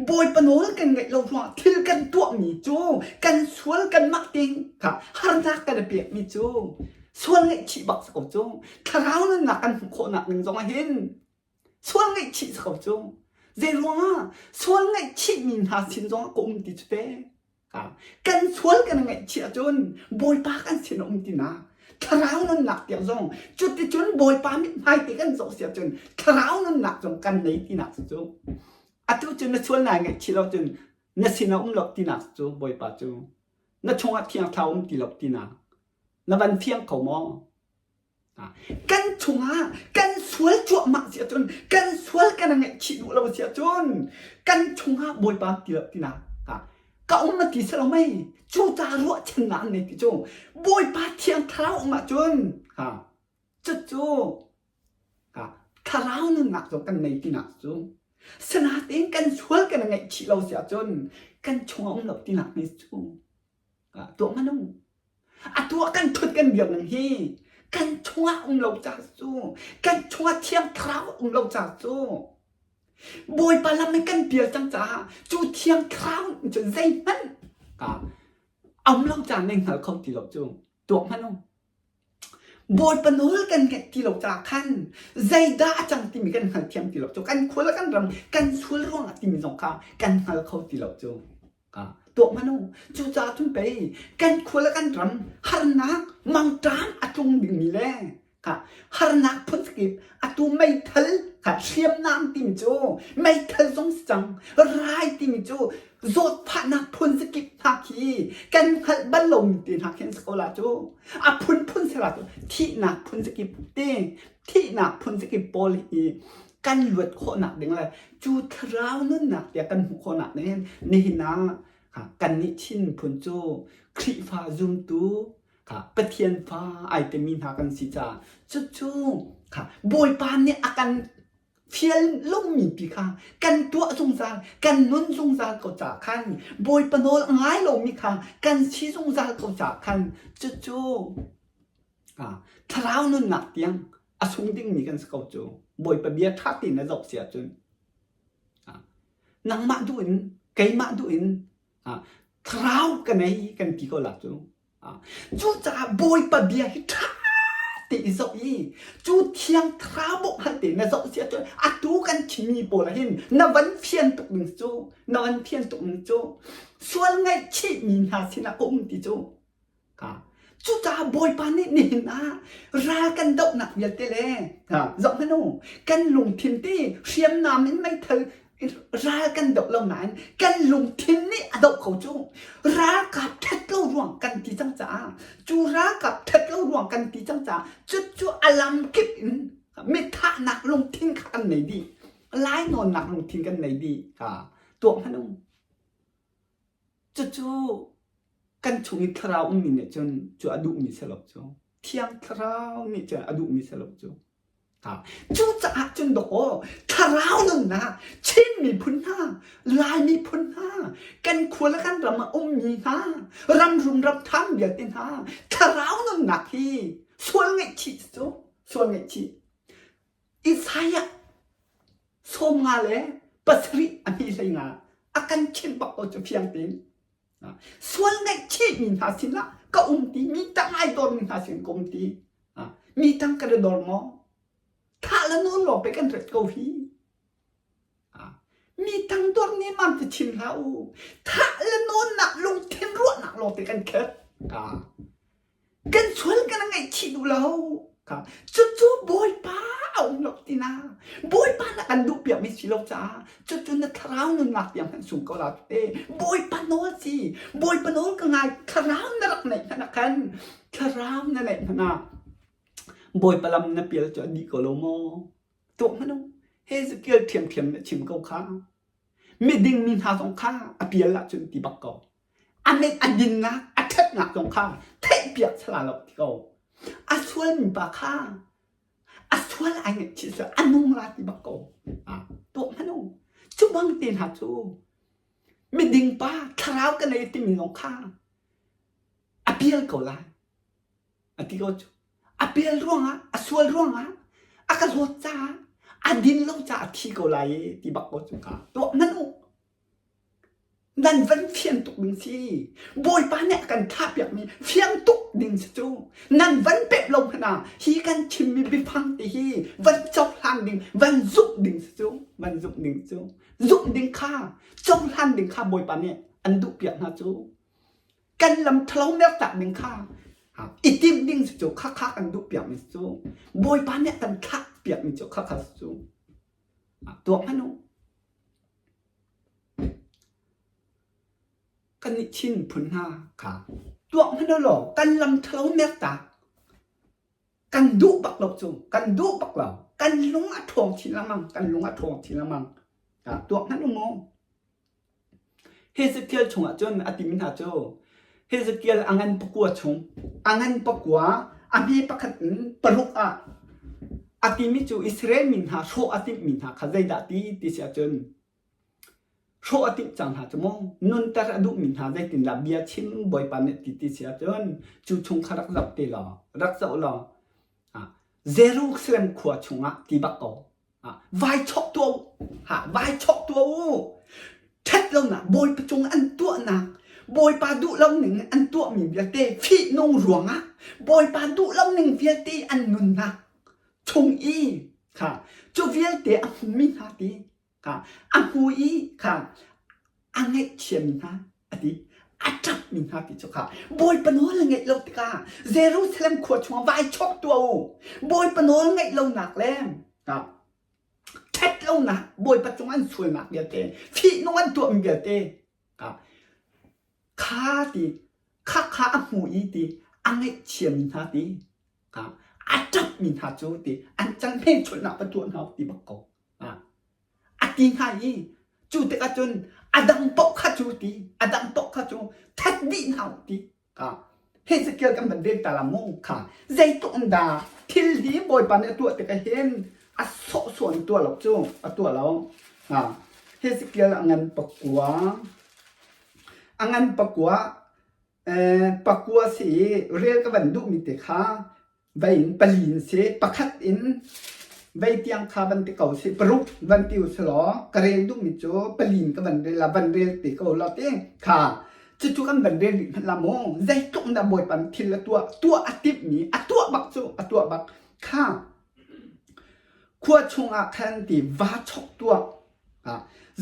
Bawipa nawl kan ngaih lo ruangah thil kan tuahmi cu kan sual kanmah tein kha harnak kan i pekmi cu sual ngaihchih bak si ko cu thlarau nunnak kan hmuh khawhnak ding zongah hin Sual ngaihchih si ko cu. Zei ruangah sual ngaihchihmi hna sin zongah ka um ti cu te. Kan sual kan ngaihchih ahcun Bawipa kan sin a um ti na. Thlarau nunnak tiang zong cuticun Bawipa mithmai te kan zoh si ahcun thlarau nunnak zong kan nei tinak si cu. Atu cu na sual nai ngaihchih lo cun na sin a um lo tinak cu Bawipa cu. Na chungah thiang thlarau um ti lo tinak. Na van fiang kho maw? Kan chungah kan sual cuahmah si ahcun kan sual kan ngaihchih duh lo si ahcun kan chungah Bawipa ti lo tinak ka um a ti si lo mei cu ca ruahchannak an nei ti cu Bawipa thiang thlarau um ahcun cucu thlarau nunnak zong kan nei tinak cu sinain kan sual kan ngaihchih lo si ahcun kan chungah um lo tinak ni cu tuah hmanh u. Atu ah kan ṭhut kan biak ning hi kan chungah um lo ca cu kan chungah thiang thlarau um lo ca cu Bawipa lam in kan pial cang caah cu thiang thlarau cu zeihmanh a um lo ca nan hngal kho ti lo cu tuak hmanh u. Bawipa nawl kan ngaih ti lo caah khan zeidah a cang timi kan hngalthiam ti lo cu kan khua le kan ram kan sual ruangah timi zong kha kan hngal kho ti lo cu. Tuah hmanh u. Cucaah cun pei kan khua le kan ram harnak mangṭam a tlung dingmi le harnak phunkip atu meithal hriamnam timi cu meithal zong si cang rai timi cu zawtfahnak phun zakip hna khi kan hngalh bal lomi te hna khi an si ko la cu a phunphun si la cu thihnak phun zakip te thihnak phun zakip pawl hi kan luat khawhnak ding le cu thlarau nunnak tiah kan hmuh khawhnak ding hin nihin ah kannih Chin miphun cu Khrihfa zumtu Pathian fa ai timi hna kan si caah cucu Bawipa nih a kan fial lomi pi kha kan tuah zungzal kan nun zungzal ko caah khan Bawipa nawl a ngai lomi kha kan si zungzal ko caah khan cucu thlarau nunnak tiang a sung dingmi kan si ko cu Bawipa bia ṭha tein na zoh si ahcun nangmah duh in keimah duh in thlarau ka nei kan ti ko la cu cucaah Bawipa bia hi ṭha te i zoh i cu thiang thlarau bawmh hal te na zoh si ahcun atu kan chimmi pawl ah hin na van fian tuk ding cu na van fian tuk ding cu sual ngaihchihmi hna sinah ka um ti cu Cucaah Bawipa nih nihin ah ral kan dohnak vialte le zoh hmanh u, kan lungthin ti hriamnam in meithal ral kan doh lo nain kan lungthin nih a doh ko cu. Ralkap ṭhat lo ruang kan ti cang caah cu ralkap ṭhat lo ruang kan ti cang caah cucu a lam kip in mithahnak lungthin kha kan nei dih. Lainawnnak lungthin kan nei dih. Tuak hmanh u. Cucu kan chung i thlarau ummi nih cun cu a duhmi si lo cu. Thiang Thlarau nih cun a duhmi si lo cu. Cucaah cun dawkaw thlarau nunnak Chin miphun hna, Lai miphun hna, kan khua le kan ram ah ummi hna, ram rum ram tham vialte hna, thlarau nunnak hi sual ngaihchih cu sual ngaihchih. Isaiah 57 a hni 15 a kan chimh bak ko cu fiang tein. Sual ngaihchihmi hna sinah ka um ti, mi tang ai dormi hna sin ka um ti. Mi tang kan i dor maw? Thah le nawn lawng pe kan ret ko hi. Mi tang dor nih mam ti chim hlah u. Thah le nawnnak lungthin ruahnak lawng te kan khet. Kan sual kan ngaihchih duh lo. Cucu Bawipa a um lo tina. Bawipa na kan duh piakmi si lo caah cucu na thlarau nunnak tiang hmanh sung ko la te. Bawipa nawl si. Bawipa nawl ka ngai. Thlarau na rak neih hmanh ah khan thlarau na neih hmanh ah Bawipa lam na pial cu a dih ko lo maw? Tuak hmanh u. Hezekiel ṭhiamṭhiam na chim ko kha. Miding mi hna zong kha a pial ahcun ti bak ko. A mit a dinnak, a ṭhatnak zong kha theihpiak sala lo ti ko. A sualmi pa kha a sual ai ngaihchih sual, a nung la ti bak ko. Tuah hmanh u. Cu bang te hna cu miding pa thlarau ka nei timi zong kha a pial ko lai. A ti ko cu. A pial ruangah, a sual ruangah, a ka hlawt caah, a din lo caah a thi ko lai i ti bak ko cu ka tuah hmanh u. Nan van fian tuk ding si. Bawipa nih a kan thlahpiakmi fiang tuk ding si cu. Nan van pep lo hmanh ah hi kan chimmi biafang te hi van cohlan ding, van zumh ding si cu. Van zumh ding cu. Zumh ding kha, cohlan ding kha Bawipa nih an duhpiak hna cu. Kan lam ṭhalo mertak ding kha i timh ding si cu khakha kan duhpiakmi si cu. Bawipa nih a kan thlahpiakmi cu khakha si cu. Tuak hmanh u. Kan i Chin phun hna kha tuak hmanh u law kan lam ṭhalo mertak kan duh bak lo cu kan duh bak lo kan lung a ṭhawng chin lengmang kan lung a ṭhawng chin lengmang tuak hmanh u mu Hezekiel chungah cun a timi hna cu Hezekiel a ngan pakua chung a ngan pakua a hme pakhat in paruk ah a timi cu Israel mi hna hrawh a timhmi hna kha zeidah ti ti si ahcun Hrawh a timh cang hna cu mu. Nunter a duhmi hna zeitindah bia chim Bawipa nih ti ti si ahcun cu chung kha rak zoh te law, rak zoh law Jerusalem khua chungah ti bak ko. Vai chok tuah u. Ha, vai chok tuah u. Ṭhat lonak Bawipa cung an tuahnak Bawipa duh lo ning an tuahmi vialte fihnung ruangah Bawipa duh lo ning vialte an nunnak chung i kha cu vialte a hmumi hna ti kha a hmu i kha a ngaihchiami hna a ti a ṭapmi hna ti cu kha Bawipa nawl a ngeih lo tikah Jerusalem khua chungah vai chawk tuah u Bawipa nawl ngeih lonak le ṭhat lonak Bawipa cung an sualnak vialte fihnung an tuahmi vialte kha ti kha kha a hmu i ti a ngaihchiami hna ti a ṭapmi hna cu ti an cal hmelchunhnak va tuah hna ti bak ko A ti hnga i cu tikah cun a dang paoh kha cu ti a dang paoh kha cu that dih hna u ti kha Hezekiel kan van rel ta la mu kha zeitluk in dah thil hi Bawipa nih a tuah tikah hin a sawhsawh in tuah lo cu a tuah lo ha Hezekiel a ngan pakua a ngan pakua pakua si i rel ka van duhmi te kha Vei in pali in si, pakhat in vei tiang kha van ti ko sih, paruk van ti u si law ka rel duhmi cu pali in ka van rel la, van rel te ko law ti kha. Cucu kan van rel rih hmanh la maw? Zeitluk in dah Bawipa nih thil a tuah? Tuah a timhmi a tuah bak cu a tuah bak. Kha khua chungah khan ti vaa chok tuah.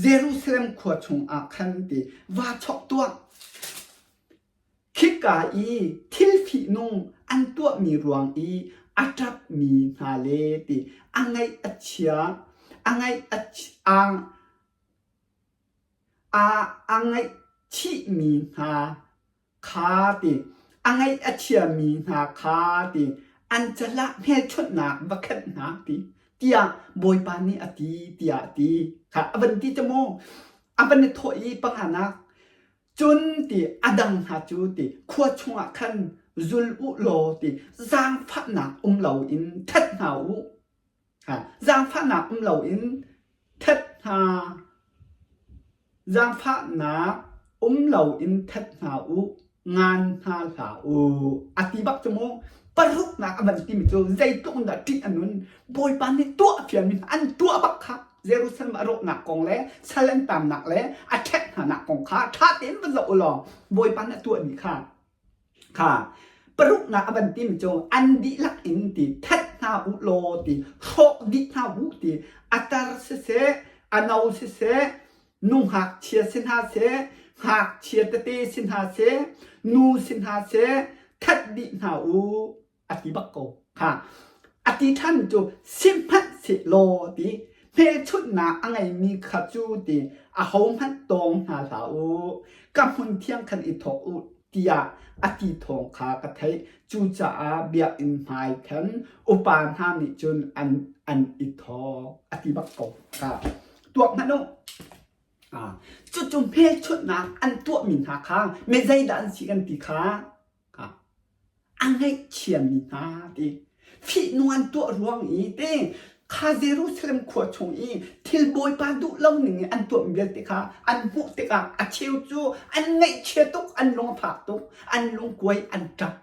Jerusalem khua chungah khan ti vaa chok tuah. Khika i thil fihnung an tuahmi ruang i a ṭapmi hna le ti a ngaih a chia, a ngaih a a a ngaihchihmi hna kha ti a ngaih a chiami hna kha ti an calah hmelchunhnak va khenh hna ti tiah Bawipa nih a ti tiah a ti. Kha a van ti cu mu. A van i thawh i panganak cun ti a dang hna cu ti khua chungah khan zul u law ti zaangfahnak um loin that hna u. Zaangfahnak um loin that hna zaangfahnak um loin that hna u ngan hna hlah u a ti bak cu mu paruknak a van timi cu zeitluk in dah ṭih a nun Bawipa nih tuah fialmi an tuah bak kha Jerusalem a rawhnak kong le sal an taamnak le a ṭhek hnanak kong kha ṭha tein va zoh u law Bawipa nih a tuahmi kha Kha paruknak a van timi cu an dihlak in ti that hna u law ti hrawk dih hna u ti a tar siseh a no siseh nu ngakchia si hna seh ngakchia tete si hna seh nu si hna seh that dih hna u a ti bak ko. Kha a ti ṭhan cu sihmanhsehlaw ti hmelchunhnak a ngeimi kha cu ti ahohmanh tawng hna hlah u, ka hmun thiang khan i thawk u tiah a ti thawng kha ka theih. Cucaah biakinn hmai khan upa hna nih cun an an i thawk a ti bak ko. Kha tuak hmanh u. Cucu hmelchunhnak an tuahmi hna kha mi zeidah an si kan ti kha A ngaihchiami hna ti fihnung an tuah ruang i te kha Jerusalem khua chung i thil Bawipa duh lo ning in an tuahmi vialte kha an hmuh tikah a cheu cu an ngaihchia tuk, an lung a fak tuk, an lungkuai, an ṭap.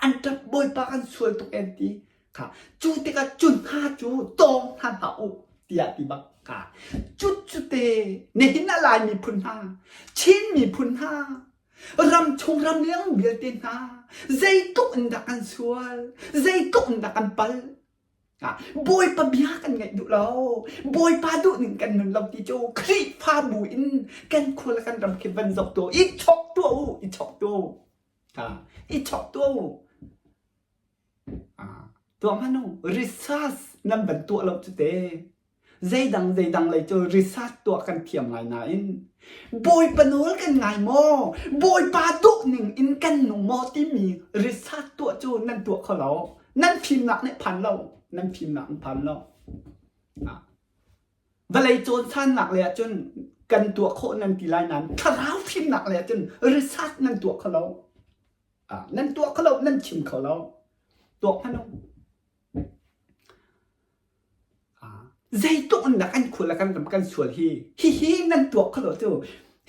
An ṭap Bawipa kan sual tuk en ti. Kha cu tikah cu hna cu tawng hna hlah u tiah ti bak kha. Cu cu te nihin a Lai miphun hna, Chin miphun hna, Ramchung ramleng vialte hna zeitluk in dah kan sual, zeitluk in dah kan pal. Bawipa bia kan ngaih duh lo, Bawipa duh ning kan nun lo ti cu Khrihfabu in kan khua le kan ram khi van zoh tuah, i chok tuah u, i chok tuah u. I chok tuah u. Tuah hmanh u, research nan van tuah lo cu te. Zeidang zeidang lei cu research tuah kan thiam ngai nain Bawipa nawl kan ngai maw? Bawipa duh ning in kan nung maw timi research tuah cu nan tuah kho lo. Nan fimnak nih phan lo. Nan fimnak an phan lo. Vawlei cawnsannak lei ahcun kan tuah khawh nan ti lai nain thlarau fimnak lei ahcun research nan tuah kho lo. Nan tuah kho lo, nan chim kho lo. Tuah hmanh u. Zeitluk in dah kan khua le kan ram kan sual hi hihi nan tuak kho lo cu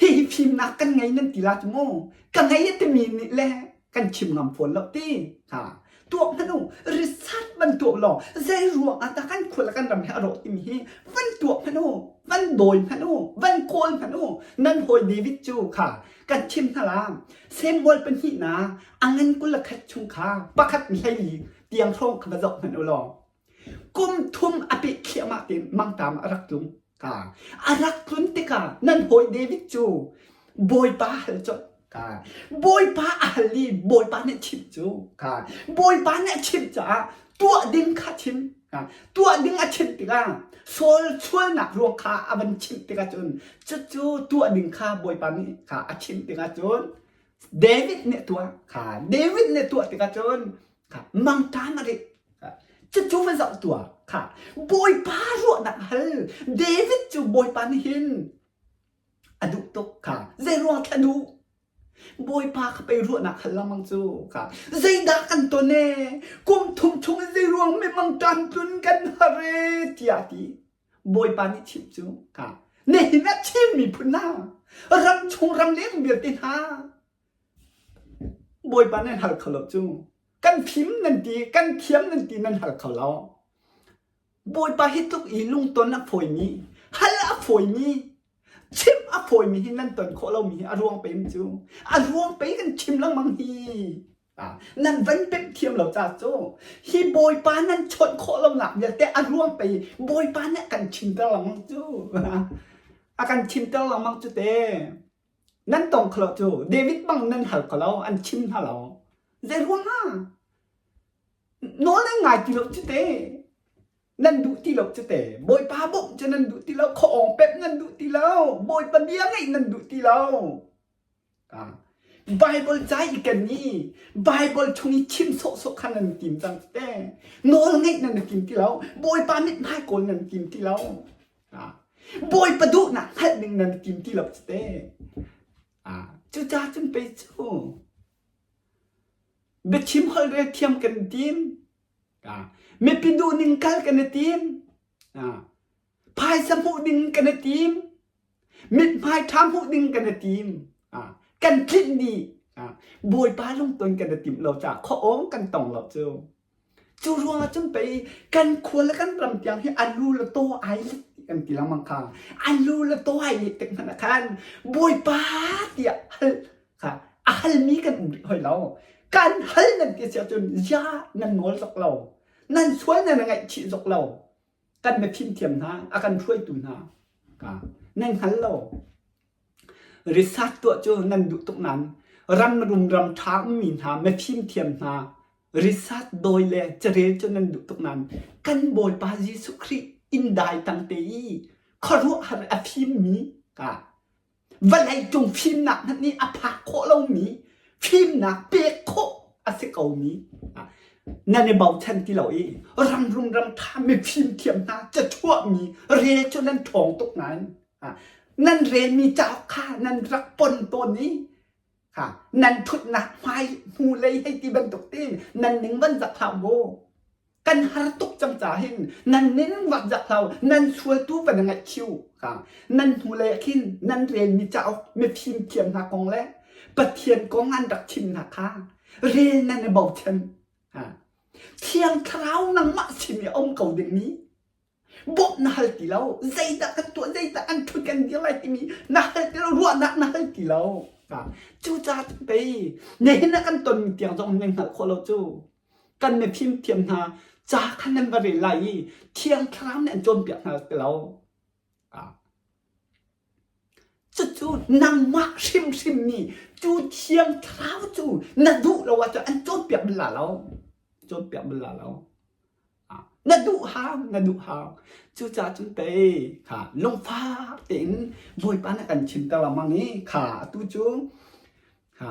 hihi fimnak kan ngei nan ti la cu mu ka ngei a timi nih le kan chim ngam fawn lo ti ha tuak hmanh u research van tuah law zei ruang ah dah kan khua le kan ram hi a rawh timi hi van tuak hmanh u van dawi hmanh u van kawl hmanh u nan hawi David cu kha kan chim hna la Samuel pahnihnak a ngan 21 chung kha pakhat hlei tiang hrawng kha va zoh hmanh u law Kum thum a peh thliahmah tein mangṭam a rak tlung. Ka a rak tlun tikah nan hawi David cu Bawipa hal colh. Ka Bawipa a hal i Bawipa nih chimh cu. Ka Bawipa nih a chimh caah tuah ding kha chim. Ka tuah ding a chimh tikah Saul sualnak ruang kha a van chimh tikah cun cucu tuah ding kha Bawipa nih kha a chimh tikah cun David nih tuah kha David nih tuah tikah cun kha mangṭam a rit cucu va zoh tuah kha Bawipa ruahnak hal David cu Bawipa nih hin a duh tuk kha zei ruang thla duh Bawipa kha pei ruahnak hal lengmang cu kha zeidah kan ton e kum thum chung in zei ruang mi mangṭam tlun kan har e tiah ti Bawipa nih chimh cu kha nihin ah Chin miphun hna ram chung ram leng vialte hna Bawipa nan hal kho lo cu. Kan fim nan ti, kan thiam nan ti nan hal kho lo. Bawipa hi tluk i lungton a fawimi, hal a fawimi, Chim a fawimi hi nan ton khawh lomi hi a ruang pe cu. A ruang pe kan chim lengmang hi. Nan van pemh thiam lo ca cu hi Bawipa nan chawnh khawh lonak vialte a ruang pei Bawipa nih a kan chimter lengmang cu. A kan chimter lengmang cu te. Nan tong kho lo cu David bang nan hal kho lo an chim hna lo. Zei ruang ah? Nawl nan ngai ti lo cu te. Nan duh ti lo cu te. Bawipa bawmh cu nan duh ti lo. Khuaawng pemh nan duh ti lo. Bawipa bia ngaih nan duh ti lo. Baibal ca i ken i Baibal chung i chim sawhsawh kha nan tim cang te. Nawl ngeih nan i tim ti lo. Bawipa mithmai kawl nan tim ti lo. Bawipa duhnak hngalh ding nan i tim ti lo te. Cucaah cun pei cu biachim holhrel thiam kan i tim. Mipi duhning kal kan i tim. Phaisa hmuh ding kan i tim. Mithmai ṭha hmuh ding kan i tim. Kan tlinh dih. Bawipa lungton kan i timh lo caah khuaawng kan tong lo cu. Cu ruangah cun pei kan khua le kan ram tiang hi a lu le taw ai lit kan ti lengmang kha. A lu le taw ai lit tik hmanh ah khan Bawipa tiah hal kha a halmi kan um rih hoi lo. Kan hal nan ti si ahcun ya nan nawl zok lo. Nan sual nan ngaihchih zok lo. Kan mifim thiam hna, a kan hruaitu hna ka nan hngal lo. Research tuah cu nan duh tuk nain ram rum ram ṭha ummi hna mifim thiam hna research dawi le carel cu nan duh tuk nain kan Bawipa Jesuh Khrih inn dai tang te i khuaruahhar a fimmi ka Vawleicung fimnak hmanh nih a phak khawh lomi fimnak pek khawh a si komi nan i bochan ti lo i ramrum ramṭha mifim thiam hna cachuahmi rel cu nan ṭhawng tuk nain nan relmi cauk kha nan rak pon tawn i nan ṭhutnak hmai hnulei hei ti bantuk tein nan ning van zak hlah mu. Kan har tuk cang ca hin nan ning vak zak hlah nan sual tu van ngaihchiu ka nan hnulei ah khin nan relmi cauk mifim thiam hna kong le Pathian kong an rak chim hna kha rel nan i bochan. Thiang Thlarau nangmah sin i a um ko dingmi bawmh na hal ti lo zeidah kan tuah zeidah an ṭhut kan dir lai timi na hal ti lo ruahnak na hal ti lo. Cucaah pei nihin ah kan tonmi tiang zong nan hngalh khawh lo cu. Kan mifim thiam hna ca kha nan va rel lai i Thiang Thlarau nih an cawnpiak hna ti lo. Cucu nangmah hrimhrim nih cu Thiang Thlarau cu na duh lo ahcun an cawnpiak bal la lo. Cawnpiak bal la lo. Na duh hau, na duh hau. Cucaah cun pei kha lungfak tein Bawipa nih a kan chimter lengmang i kha atu cu kha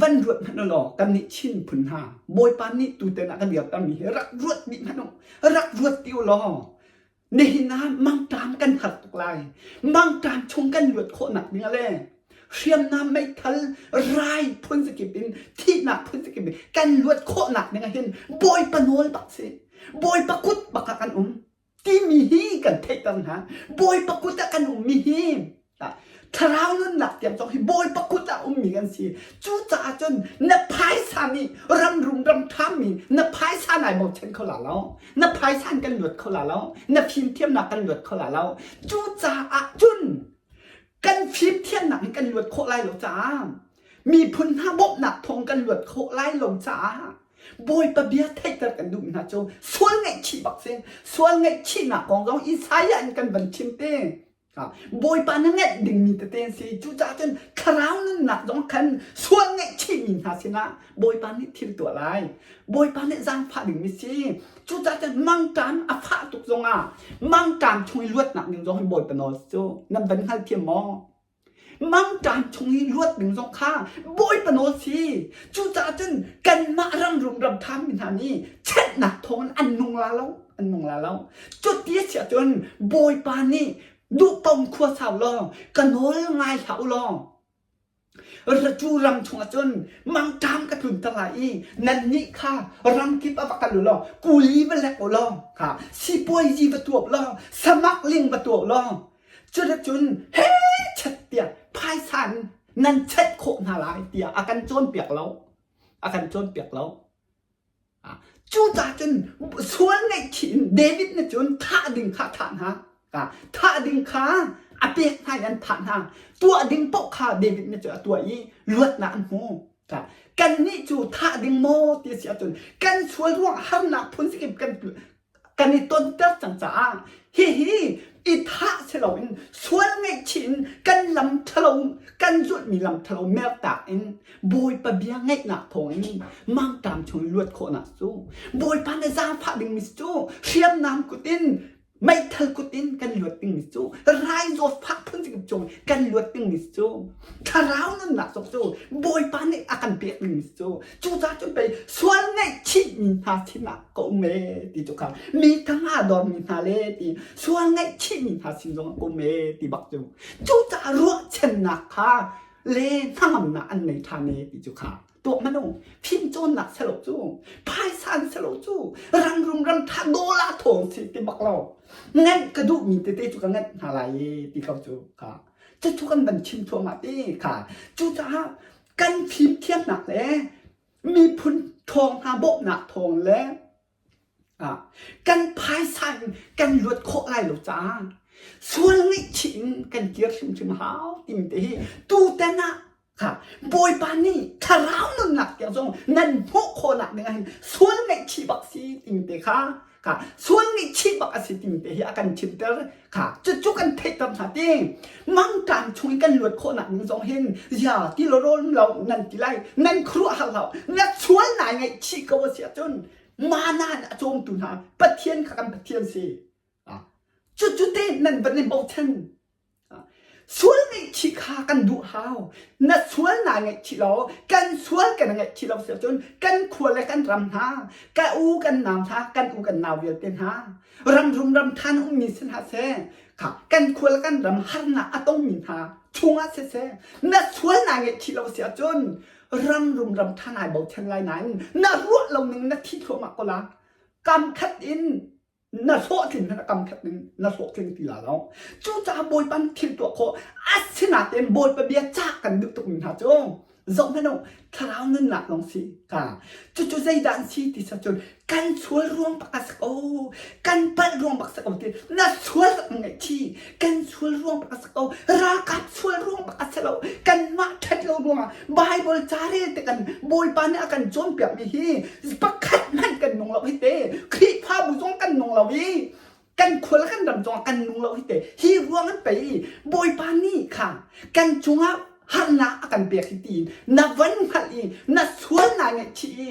van ruat hmanh u law kannih Chin phun hna Bawipa nih tuten ah kan dirtermi hi rak ruat dih hmanh u rak ruat ti u law nihin ah mangṭam kan har tuk lai mangṭam chung kan luat khawhnak ding ah le hriamnam meithal rai phun zakip in thihnak phun zakip in kan luat khawhnak ding ah hin Bawipa nawl bak si Bawipa kut bak ah kan um timi hi kan theihter hna. Bawipa kut ah kan ummi hi thlarau nunnak tiang zong hi Bawipa kut ah ummi kan si. Cucaah cun na phaisa nih ram rum ram ṭhami na phaisa nai bochan kho la lo. Na phaisa in kan luat kho la lo. Na fimthiamnak kan luat kho la lo. Cucaah cun kan fimthiamnak in kan luat khawh lai lo caah miphun hna bawmhnak thawng kan luat khawh lai lo caah Bawipa bia theihter kan duhmi hna cu sual ngaihchih bak si. Sual ngaihchihnak kong zong Isaiah in kan van chim te. Bawipa na ngeih dingmi tete an si. Cucaah cun thlarau nunnak zong khan sual ngaihchihmi hna sinah Bawipa nih thil tuah lai. Bawipa nih zaangfah dingmi si. Cucaah cun mangṭam a fah tuk zongah mangṭam chung i luatnak ding zong hi Bawipa nawl cu nan van hngalthiam maw? Mangṭam chung i luat ding zong kha Bawipa nawl si. Cucaah cun kanmah ram rum ram ṭhami hna nih chenhnak thawngin an nung la lo, an nung la lo. Cuti a si ahcun Bawipa nih duh paoh in khua sau law ka nawl ngai hlah u law cu ram chungah cun mangṭam ka tlunter lai i nannih kha ramkip ah va kal u law kuli va lek u law kha sipuaizi va tuah u law samak ling va tuah u law Cuticun he chet tiah phaisa in nan chet khawh hna lai tiah a kan cawnpiak lo. A kan cawnpiak lo. Cucaah cun sual ngaihchih in David nih cun thah ding kha thah hna. Thah ding kha A pek hna i an thah hna. Tuah ding paoh kha David nih cun a tuah i luatnak an hmu. Kannih cu thah ding maw ti a si ahcun kan sual ruang harnak phun zakip kan kan i tonter cang caah hihi i thah si loin sual ngaihchih in kan lam ṭhalo kan zulhmi lam ṭhalo mertak in Bawipa bia ngaihnak thawngin mangṭam chung luat khawhnak cu Bawipa na zaangfah dingmi cu hriamnam kut in meithal kut in kan luat dingmi cu rai zawtfah phun cung kan luat dingmi cu thlarau nunnak zong cu Bawipa nih a kan pek dingmi cu cucaah cun pei sual ngaihchihmi hna sinah ka um e ti cu kha mi tang aa dormi hna le ti sual ngaihchihmi hna sin zong ka um e ti bak cu cucaah ruahchannak kha le hnangamnak an nei ṭhan e ti cu kha tuak hmanh u fimcawnnak selo cu phaisa an selo cu ram rum ram tha dawla thawng si ti bak lo ngeih ka duhmi tete cu ka ngeih hna lai i ti ko cu kha cucu kan van chim thluahmah ti kha cucaah kan fimthiamnak le miphun thawng hna bawmhnak thawng le kan phaisa in kan luat khawh lai lo caah sual ngaihchih in kan kir hrimhrim hau timi te hi tutan ah kha Bawipa nih thlarau nunnak tiang zong nan hmuh khawhnak ding ah hin sual ngaihchih bak si timi te kha kha sual ngaihchih bak a si timi te hi a kan chimter kha cucu kan theihter hna ti mangṭam chung in kan luat khawhnak ding zong hin ya ti lo rawl lo nan ti lai nan khuaruah har lo na sual nai ngaihchih ko a si ahcun mana in a cawmtu hna Pathian kha kan Pathian si. Cucu te nan van i bochan. Sual ngaihchih kha kan duh hau. Na sual naa ngaihchih lo, kan sual kan ngaihchih lo si ahcun kan khua le kan ram hna, ka u kan nau hna, kan u kan nau vialte hna, ram rum ram than ummi si hna seh, kha kan khua le kan ram harnak a tongmi hna chungah siseh, na sual naa ngaihchih lo si ahcun ram rum ram ṭha nai bochan lai nain na ruah lo ning na thi thluahmah ko la kam khat in na hlawhtlin hmanh kam khat in na hlawhtling ti la lo cucaah bawipa thil tuah khawh asinain bawipa bia cah kan duh tuk mi hna cu zoh hmanh u thlarau nunnak lawng si ka cucu zeidah an si ti sa cun kan sual ruang bak a si ko kan palh ruang bak si ko ti na sual rak ngaihchih kan sual ruang bak a si ko ralkap sual ruang bak a si lo kanmah ṭhat lo ruangah Bible ca rel te kan Bawipa nih a kan cawnpiak mi hi pakhat hmanh kan nung lo hi te Khrihfabu zong kan nung lo i kan khual kan ram zong kan nung lo hi te hi ruang an pei Bawipa nih kha kan cungah harnak a kan pek hi tiin na van hngalh i na sual naa ngaihchih i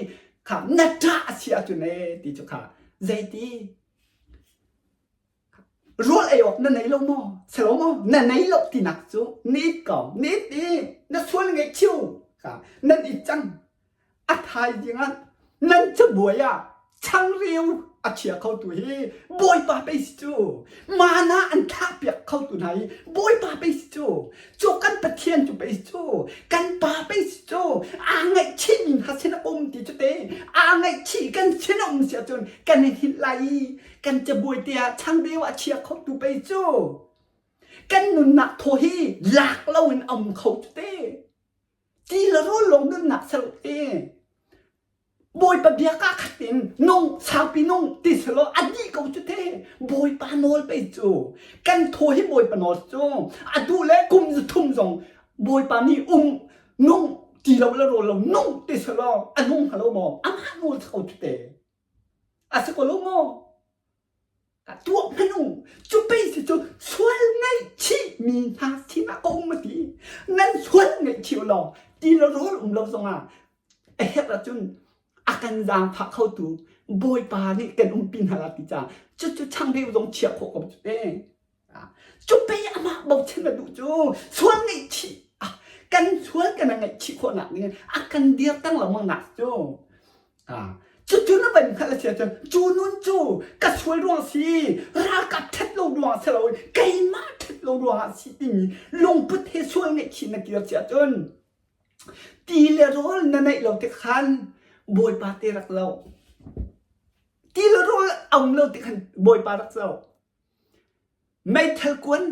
kha na ṭah a si ahcun ee ti cu kha zeiti rawl ei awk na nei lo maw selo maw na nei lo tinak cu nit ko nit i na sual ngaihchiu kha nan i cang a thaizing ah nan cabuai ah changreu a chia khotu hi Bawipa pei si cu mana an thlahpiak khotu hna hi Bawipa pei si cu cu kan Pathian cu pei si cu kan Pa pei si cu aa ngaihchihmi hna sin a um ti cu te aa ngaihchih kan sin a um si ahcun kan i hngilh lai i kan cabuai te ah changreu a chia khotu pei cu kan nunnak thaw hi lak loin a um kho cu te Ti le rawl lawng nunnak ser te. Bawipa bia ka khat in nung saupi nung ti selaw a dih ko cu te. Bawipa nawl pei cu. Kan thaw hi Bawipa nawl cu. A duh le kum zu thum zong Bawipa nih um nung ti lo le rawl lo nung ti selaw a nung hnga lo maw? Amah nawl ko cu te. A si ko lo maw? Tuah hmanh u, cu pei si cu sual ngaihchihmi hna sinah ka um a ti. Nan sual ngaihchih u law ti le rawl um lo zongah a herh ahcun a kan zaangfah khotu Bawipa nih kan umpi hna la ti caah cucu changreu zong chiah khawh ko cu te. Cu pei amah bochan a duh cu sual ngaihchih kan sual kan ngaihchih khawhnak ding a kan dirter lengmang nak cu Cucu na van hngalh a si ahcun cu nun cu ka sual ruang si ralkap ṭhat lo ruang si lo keimah ṭhat lo ruangah si timi lungput he sual ngaihchih na kir si ahcun ti le rawl na neih lo tik khan Bawipa te rak lo ti le rawl a um lo tik khan Bawipa rak zo Meithal kuan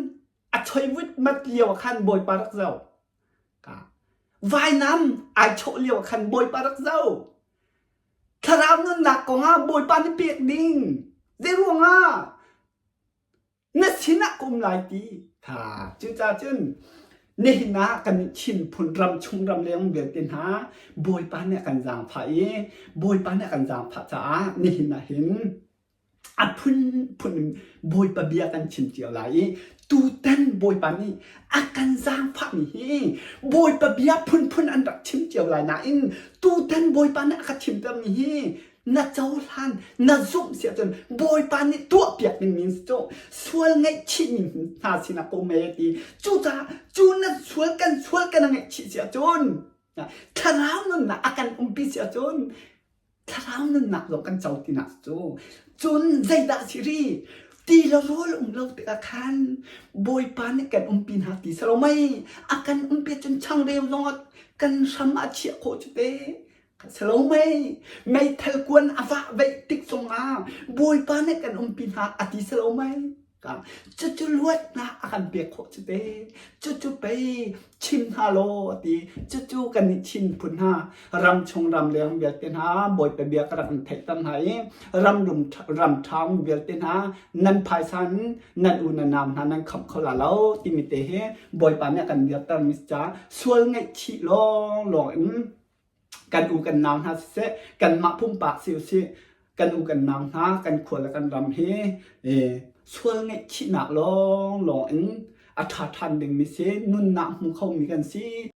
a choi vutmat lio ah khan Bawipa rak zoh. Vainam ai chawh lio ah khan Bawipa rak zoh. Thlarau nunnak kong ah Bawipa nih pek ding. Zeiruangah? Na sinah ka um lai ti. Tha cucaah cun nihin ah kan Chin phun ram chung ram leng vialte hna Bawipa nih a kan zaangfah i Bawipa nih a kan zaangfah caah nihin ah hin a phunphun in Bawipa bia kan chim cio lai i tutan Bawipa nih a kan zaangfahmi hi Bawipa bia phunphun an rak chim cio lai nain tutan Bawipa nih a ka chimtermi hi na cohlan na zumh si ahcun Bawipa nih tuahpiak ding mi cu sual ngaihchihmi hna sinah ko mei a ti. Cucaah cu na sual kan sual kan ngaihchih si ahcun thlarau nunnak a kan umpi si ahcun thlarau nunnak zong kan co tinak cu cun zeidah si ri ti le rawl um lo tikah khan Bawipa nih kan umpi hna ti si lo mei a kan umpi cun changreu zong kan hram ah chiah khawh cu te Si lo mei, meithal kuan a vah veih tik zongah Bawipa nih kan umpi hna a ti si lo mei. Cucu luatnak a kan pek khawh cu te. Cucu pei chim hna law a ti. Cucu kan nih Chin phun hna ram chung ram leng vialte hna Bawipa bia ka rak in theihter hna i ram rum ram ṭha vialte hna nan phaisa in nan u nan nau hna nan khamh kho la lo timi te hi Bawipa nih a kan dirter mi ca sual ngaihchih lawnglawng in kan u kan nau hna siseh kanmah pumpak si usih kan u kan nau hna kan khua le kan ram hi sual ngaihchihnak lawnglawng in a ṭha ṭhan dingmi si nunnak hmu khomi kan si.